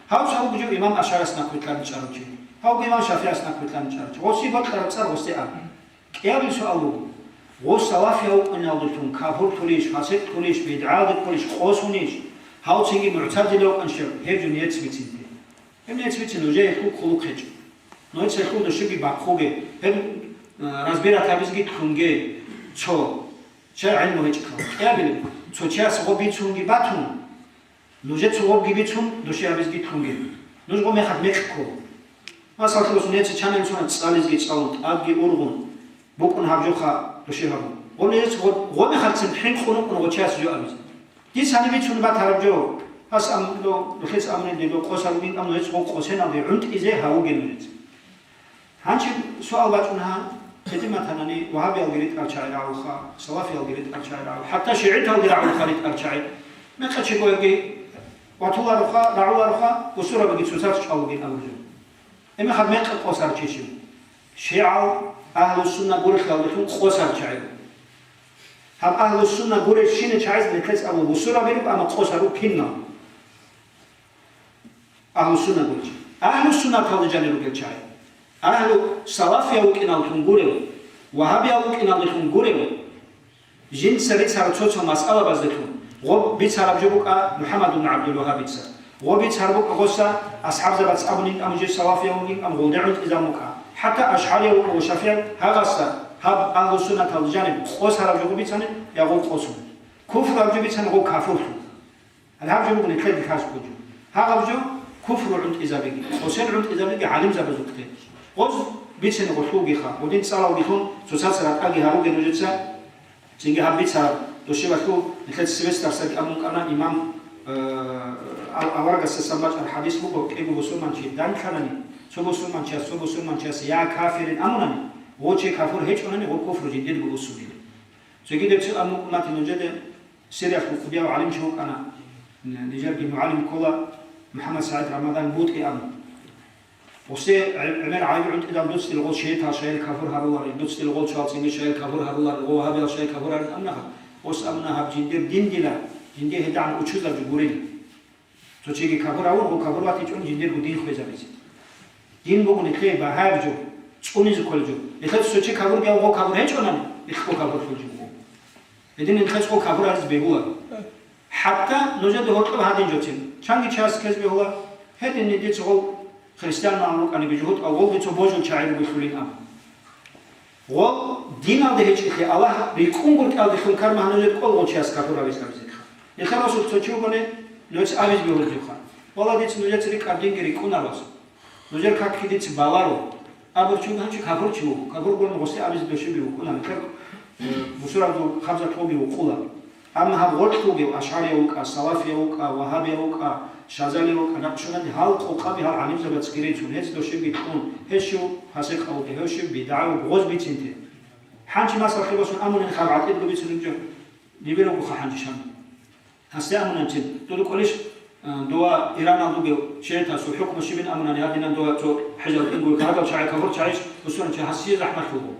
Гьав цо вуго жив имам Ашарас нахъ витӀарни чӀарав чи. Гьавги имам Шафиас нахъ витӀарни чӀарав чи. Гъоси бокьараб цӀар гъосде аб. КӀиабил суал буго: гъос салафияв вукӀиналдулъун кафурлъулищ, фасикълъулищ, бидгӀалде кколищ, къосунищ, гьав цинги мугӀтазила вукӀанщев, гьеб жо нилъеца бицинте. Гьеб нилъеца бицин, нужее гьелъул хъулухъ гьечӀо. Нужеца гьелъул душиги бахъуге, гьеб, а, разбирать гьабизги лъунге, цо. Щай гӀелму гьечӀеб ккола? КӀиабилеб, цо чияс гъо бицунги батун, нужеца гъобги бицун, души гьабизги лъунге. Нуж гъо мехалъ мекъ ккола. Масалъ, нилъеца чанел сунат цӀализги цӀалун, тӀадги ургъун, букӀун гьаб жоха души гьабун. Гъо нилъеца гъо-, гъо мехалъцин хӀинкъун вукӀун гъо чияс жо абизе. Дица гьаниб бицун батараб жо, гьас ам-, дов-, духъец абунел дедо къосар вугин, амма гьес гъо къосеналде гӀунтӀизе гьавуге нужеца. Гьанже суал бачӀун гьа, хидматанани вагьабиялги ритӀарчагӀи рагӀулха, салафиялги ритӀарчагӀи рагӀул, хӀатта шигӀиталги рагӀулха ритӀарчагӀи. Мекъа чигояги ватулароха, рагӀулароха, бусурабиги цоцаз чӀвалугин абуржу. Гьебмехалъ мекъа къосар чи щив? ШигӀал, агьлу-сунна гурелъулалдалъун къосар чагӀи. Гьаб агьлу-сунна гурел щинал чагӀиз нилъец абун бусурабируг, амма къосару кинал? Агьлу-сунна гурел чи. Агьлу-суннаталда жанир ругел чагӀи. Агьлу салафияв вукӀиналдалъун гурев, вагьабияв вукӀиналдалъун гурев, жинца бицараб цо-цо масъалабаздалъун, гъоб бицараб жо букӀа МухӀаммад ибн ГӀабдул-Вагьабица. Гъоб бицараб букӀа гъоса асхӀабзабац абунин, амма жив салафияв вугин, амма гъолде гӀунтӀизаб букӀа. ХӀатта ашгӀарияв вукӀа ва шафигӀияв гьагъасда гьаб агьлу-суннаталда жаниб къосараб жо гъоб бицани, я гъоб къосун. Куфраб жо бицани гъоб кафурлъун. Гьале гьаб жо буго нилъеда лъалъ бугеб. Гьагъаб жо куфру гӀунтӀизабиги, къосен гӀунтӀизабиги гӀалимзабазухъе. Гъоз бицани гъолъулгиха, гъодин цӀалалгилъун цоцаца ратӀаги гьаруге нужеца. Цинги гьаб бицараб душевалъул нилъеца Силвестрасдаги абун кӀана имам, э, ав-, аварагасдасан бачӀараб хӀадис буго, кӀиго бусурманчи данлъанани, цо бусурманчияс цо бусурманчияс я кафирин амунани, гъо чи кафур гьечӀонани, гъо куфру жиндирго буссунила. Цогидаб цо аму-, уммати нужеда Сириялъул кӀудияв гӀалимчи вукӀана, нижерги мугӀалим ккола МухӀаммад СагӀид Рамадан БутӀи абун. Гъусе гӀе-, гӀемер гӀайиб гӀунтӀидал дуцӀил гъол шейтал шайил кафур гьаруларел, дуцӀил гъол чуялцинги шайил кафур гьаруларел, гъол вагьабиял шайил кафур гьарулел амнагьаб. Гъос абуна гьаб жиндир дин дила, жинди гьедагӀан учузаб жо гурин. Цо чиги кафур гьавун, гъо кафур ватичӀун жиндирго дин хвезабизе. Дин буго нилъее багьаяб жо, цӀунизе кколеб жо. Нилъеца цо чи кафурги гьав гъо кафур гьечӀонани, нилъго кафурлъул жо буго. Гьедин нилъецаго кафур гьаризе бегьуларо. ХӀатта нужеда гьоркьоб гьадин жоцин. Чанги чияс ккезе бегьула, гьединни дица гъов христианал рукӀаниги жугьутӀал, гъовги цо божул чагӀи ругелъулин абун. Гъол диналда гьечӀелъе Аллагь рикӀкӀунгутӀиялдалъун карма нужеда кӀол гъол чияс кафур гьавизе абизехъа. Нилъер росулъ цо чи вугони, нужеца абизе бегьулеб жо. Валлагь, дица нужеца рикӀкӀад динги рикӀкӀунаро. Нужер какги дица баларо. Абурчи вуго гьанчи кафурчи вуго. Кафур гурони гъосе абизе дошиги вукӀуна. Нилъер, э, бусурабазул хабзатлъуги вукъула. Амма гьаб гъоркь вугев, ашгӀарияв вукӀа, салафияв вукӀа, вагьабияв вукӀа, шазалияв вукӀа, накъшбанди, гьал къокъаби гьал гӀалимзабацги рецун, гьез дошебги кьун, гьев щив пасикъав вугев, гьев щив бидгӀав вугев, гъоз бицинте. Гьанчи масал хебалъун амунин хаб гӀатӀидго бицунеб жо, нибер ругоха гьанчи шан. Гьасде амунанчи, дуда кӀолищ, а, дова Иранал дугев шигӀитасул хӀукму щибин амунани гьадинан дова цо хӀежал тӀингуй гьадал чагӀи кафур чагӀищ бусуран чи гьасие захӀмалъуго.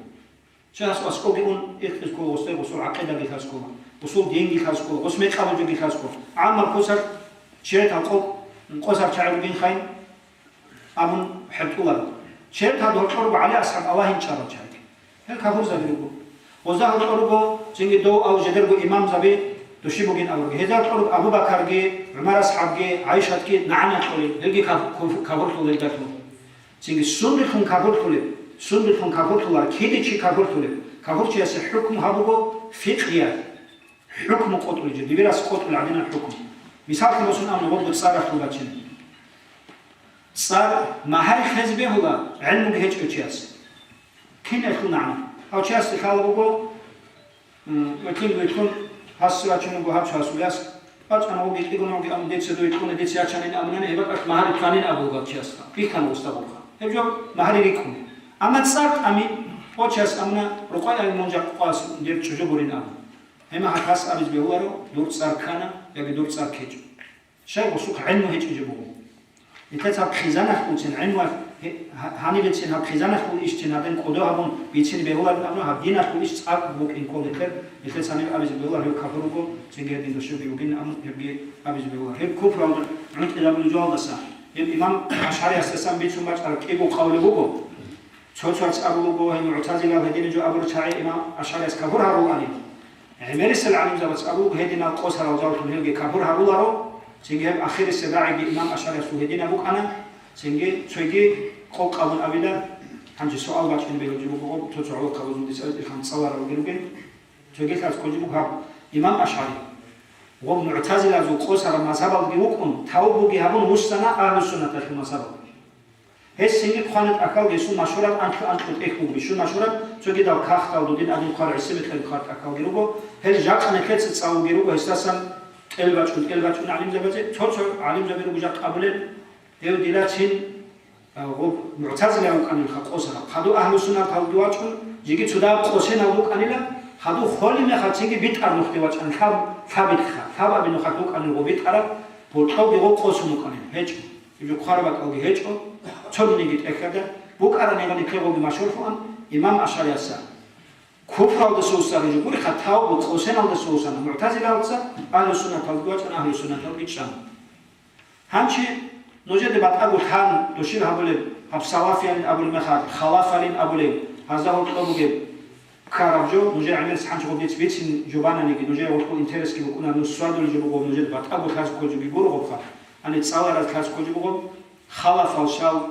Чи гьас аскӀовги ун, ихтӀиз ккола гъосда гъосул гӀакъидаги лъаскӀола, гъосул динги лъаскӀола, гъос мекъабулги лъаскӀола. ГӀаммаб косар чирет гьалкъо-, къосар чагӀи ругин хай абун хӀетӀуларо. Чирет гьадур кьоруго ГӀали асхӀаб Аллагьин чӀарал чагӀи. Гьел кафурзаби руго. Гъозда гьоркьор руго цинги дов ав жидерго имамзаби души бугин абурги. Гьезда гьоркьор руго Абу Бакарги, ГӀумар асхӀабги, ГӀайшатги нагӀана кьолел, гьелги каф-, куф-, кафурлъул гьелдалъун. Цинги сундулъун кафурлъулеб, сундулъун кафурлъулар, киде чи кафурлъулеб? Кафурчиясе хӀукму гьабуго фикъгьияб. ХӀукму къотӀулел жо, дибирас къотӀулел гӀадинаб хӀукму. Мисалги босун абуни гъобго цӀаралъул бачине. ЦӀар магьари хвезе бегьула гӀелмуги гьечӀев чияс. Киналъул нагӀна? Гьав чиясде лъала буго, м, вилълъун-вилълъун гьассе вачун вуго гьав чиясул яс. БачӀана гъоги кӀигун гъоги, амма дица дуе кьуна, дица ячанин амунани, гьеб бакӀалъ магьари кванин абулгал чиясда. Бихьана гъосда гъоркьа. Гьеб жо магьари рикӀкӀуна. Амма цӀар тӀами, гъо чияс амна, Рукъайя мун жакъа къвас дир чӀужу гурин абун. Гьеб мехалъ гьас абизе бегьуларо, дур цӀар ккана яги дур цӀар ккечӀо. Щай гъосухъ гӀилму гьечӀизе буго. Нилъеца гьаб хъизаналъулцин гӀилмуялъ, гье-, гьа-, гьанибецин гьаб хъизаналъул ишцин гьадин кӀодо гьабун бицин бегьуларин абун, гьаб диналъул иш цӀакъ букӀин кколеб, нилъеца гьаниб абизе бегьулар, гьев капур вуго, цинги гьедин досулги вугин абун, гьебги абизе бегьулар. Гьеб куфралда гӀунтӀизабулеб жоялдаса, гьеб имам АшгӀариясдасан бицун бачӀараб кӀиго къавле буго. Цо-цояс абулеб буго, гьеб мугӀтазилал гьединаб жо абурал чагӀи имам АшгӀарияс капур гьарулаани. ГӀемерисел гӀалимзабаз абулеб буго, гьединал къосарал жаллъун гьелги капур гьаруларо, цинги гьеб ахирисел рагӀиги имам АшгӀариясул гьединаб букӀана, цинги цоги къокъ абун абила, гьанже суал бачӀунеб гьеб жо буго, цо-цо гӀолохъабазул дица бетӀерхъан цӀаларал ругел ругел, цоги лъаз ккозе буго гьаб имам АшгӀари. Гъоб мугӀтазилазул къосараб мазгьабалги вукӀун, тавбуги гьабун вуссана агьлу-суннаталъул мазгьабалде. Гьес цинги хъвана тӀахьал гьесул машгьураб анлъго-анкьго тӀехь буго, бищун машгьураб, цогидал кагътал дудин гӀадин хъвар гӀиси метралъ хъвар тӀахьалги руго, гьел жакъа нилъеца цӀалулги руго, гьесдасан тӀелбачӀун-тӀелбачӀун гӀалимзабазе, цо-цо гӀалимзаби руго жакъа абулел, гьев дилацин, а, гъоб мугӀтазила вукӀанилха къосараб, хадув агьлу-суннаталде вачӀун, жеги цо дагьаб къосинал вукӀанила, хадув холеб мехалъ цинги битӀараб нухде вачӀана, лъаб-, лъабилъха, лъабаби нухалъ вукӀанил гъо битӀараб, гьоркьовги гъо къосун вукӀанил, гьечӀо. Гьеб жо хъвараб бакӀалги гьечӀо, цониги тӀехьада, букӀарани гъаниб лъегъолги машгьурлъугьан имам АшгӀариясда. Куфралдаса вуссарин жо гурихъа, тавбу къосиналдаса вуссана мугӀтазилалца, агьлу-суннаталде вачӀана, агьлу-суннаталде чӀана. Гьанчи нужеде батӀаго лъан, дошил гьабулеб, гьаб салафиялин абулеб мехалъ, халафалин абулеб, гьазда гьоркьоб бугеб ккараб жо, нужер гӀемерис гьанчи гъоб дица бицин жо бананиги, нужер гъоркьул интересги букӀуна, нуж свердулел жо буго, нужеда батӀаго лъазе кколеб жоги гуро гъобха, гьаниб цӀалараз лъазе кколеб жо буго, халафал щал,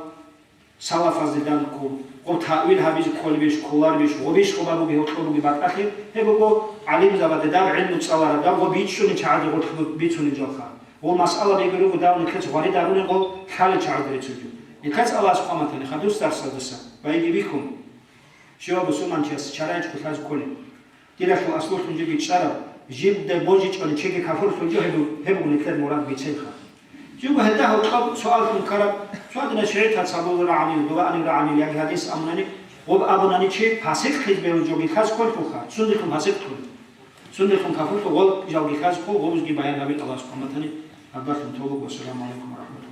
салафазде данкъо, гъоб таъвил гьабизе кколебищ, кколаребищ, гъобищ гъоб бугеб, гьоркьоб бугеб батӀалъи, гьеб буго гӀалимзабазда даб гӀилму цӀалараб, даб гъоб бичӀчӀунел чагӀазе гъоркь бицунел жалха. Гъоб масъала бегун руго дав нилъеца гъваридарулел гъоб лъалел чагӀазда реццулев. Нилъеца Аллагьас хъван батани, хадусеб дарсаздаса байги бихьун, щивав бусурманчияс чарайчӀго лъазе кколеб. Диралъул аслулъун жеги чӀараб, жибде божичӀони чиги кафурлъун жо гьеб-, гьеб буго нилъер мурад бицелха. Жибго гьелда гьоркьоб суаллъун ккараб, цо гьадинал шигӀитал цабул рагӀанил, дугӀанил рагӀанил яги гьадис амунани, гъоб абунани чи пасикълъизе бегьулев жоги лъазе кколелъулха, сундулъун пасикълъун, сундулъун кафурлъун гъол жалги лъазе ккол, гъобузги баян гьабил Аллагьас хъван батани, гьабдалъун толук. Вассаламу гӀалайкум ва рахӀматуллагь.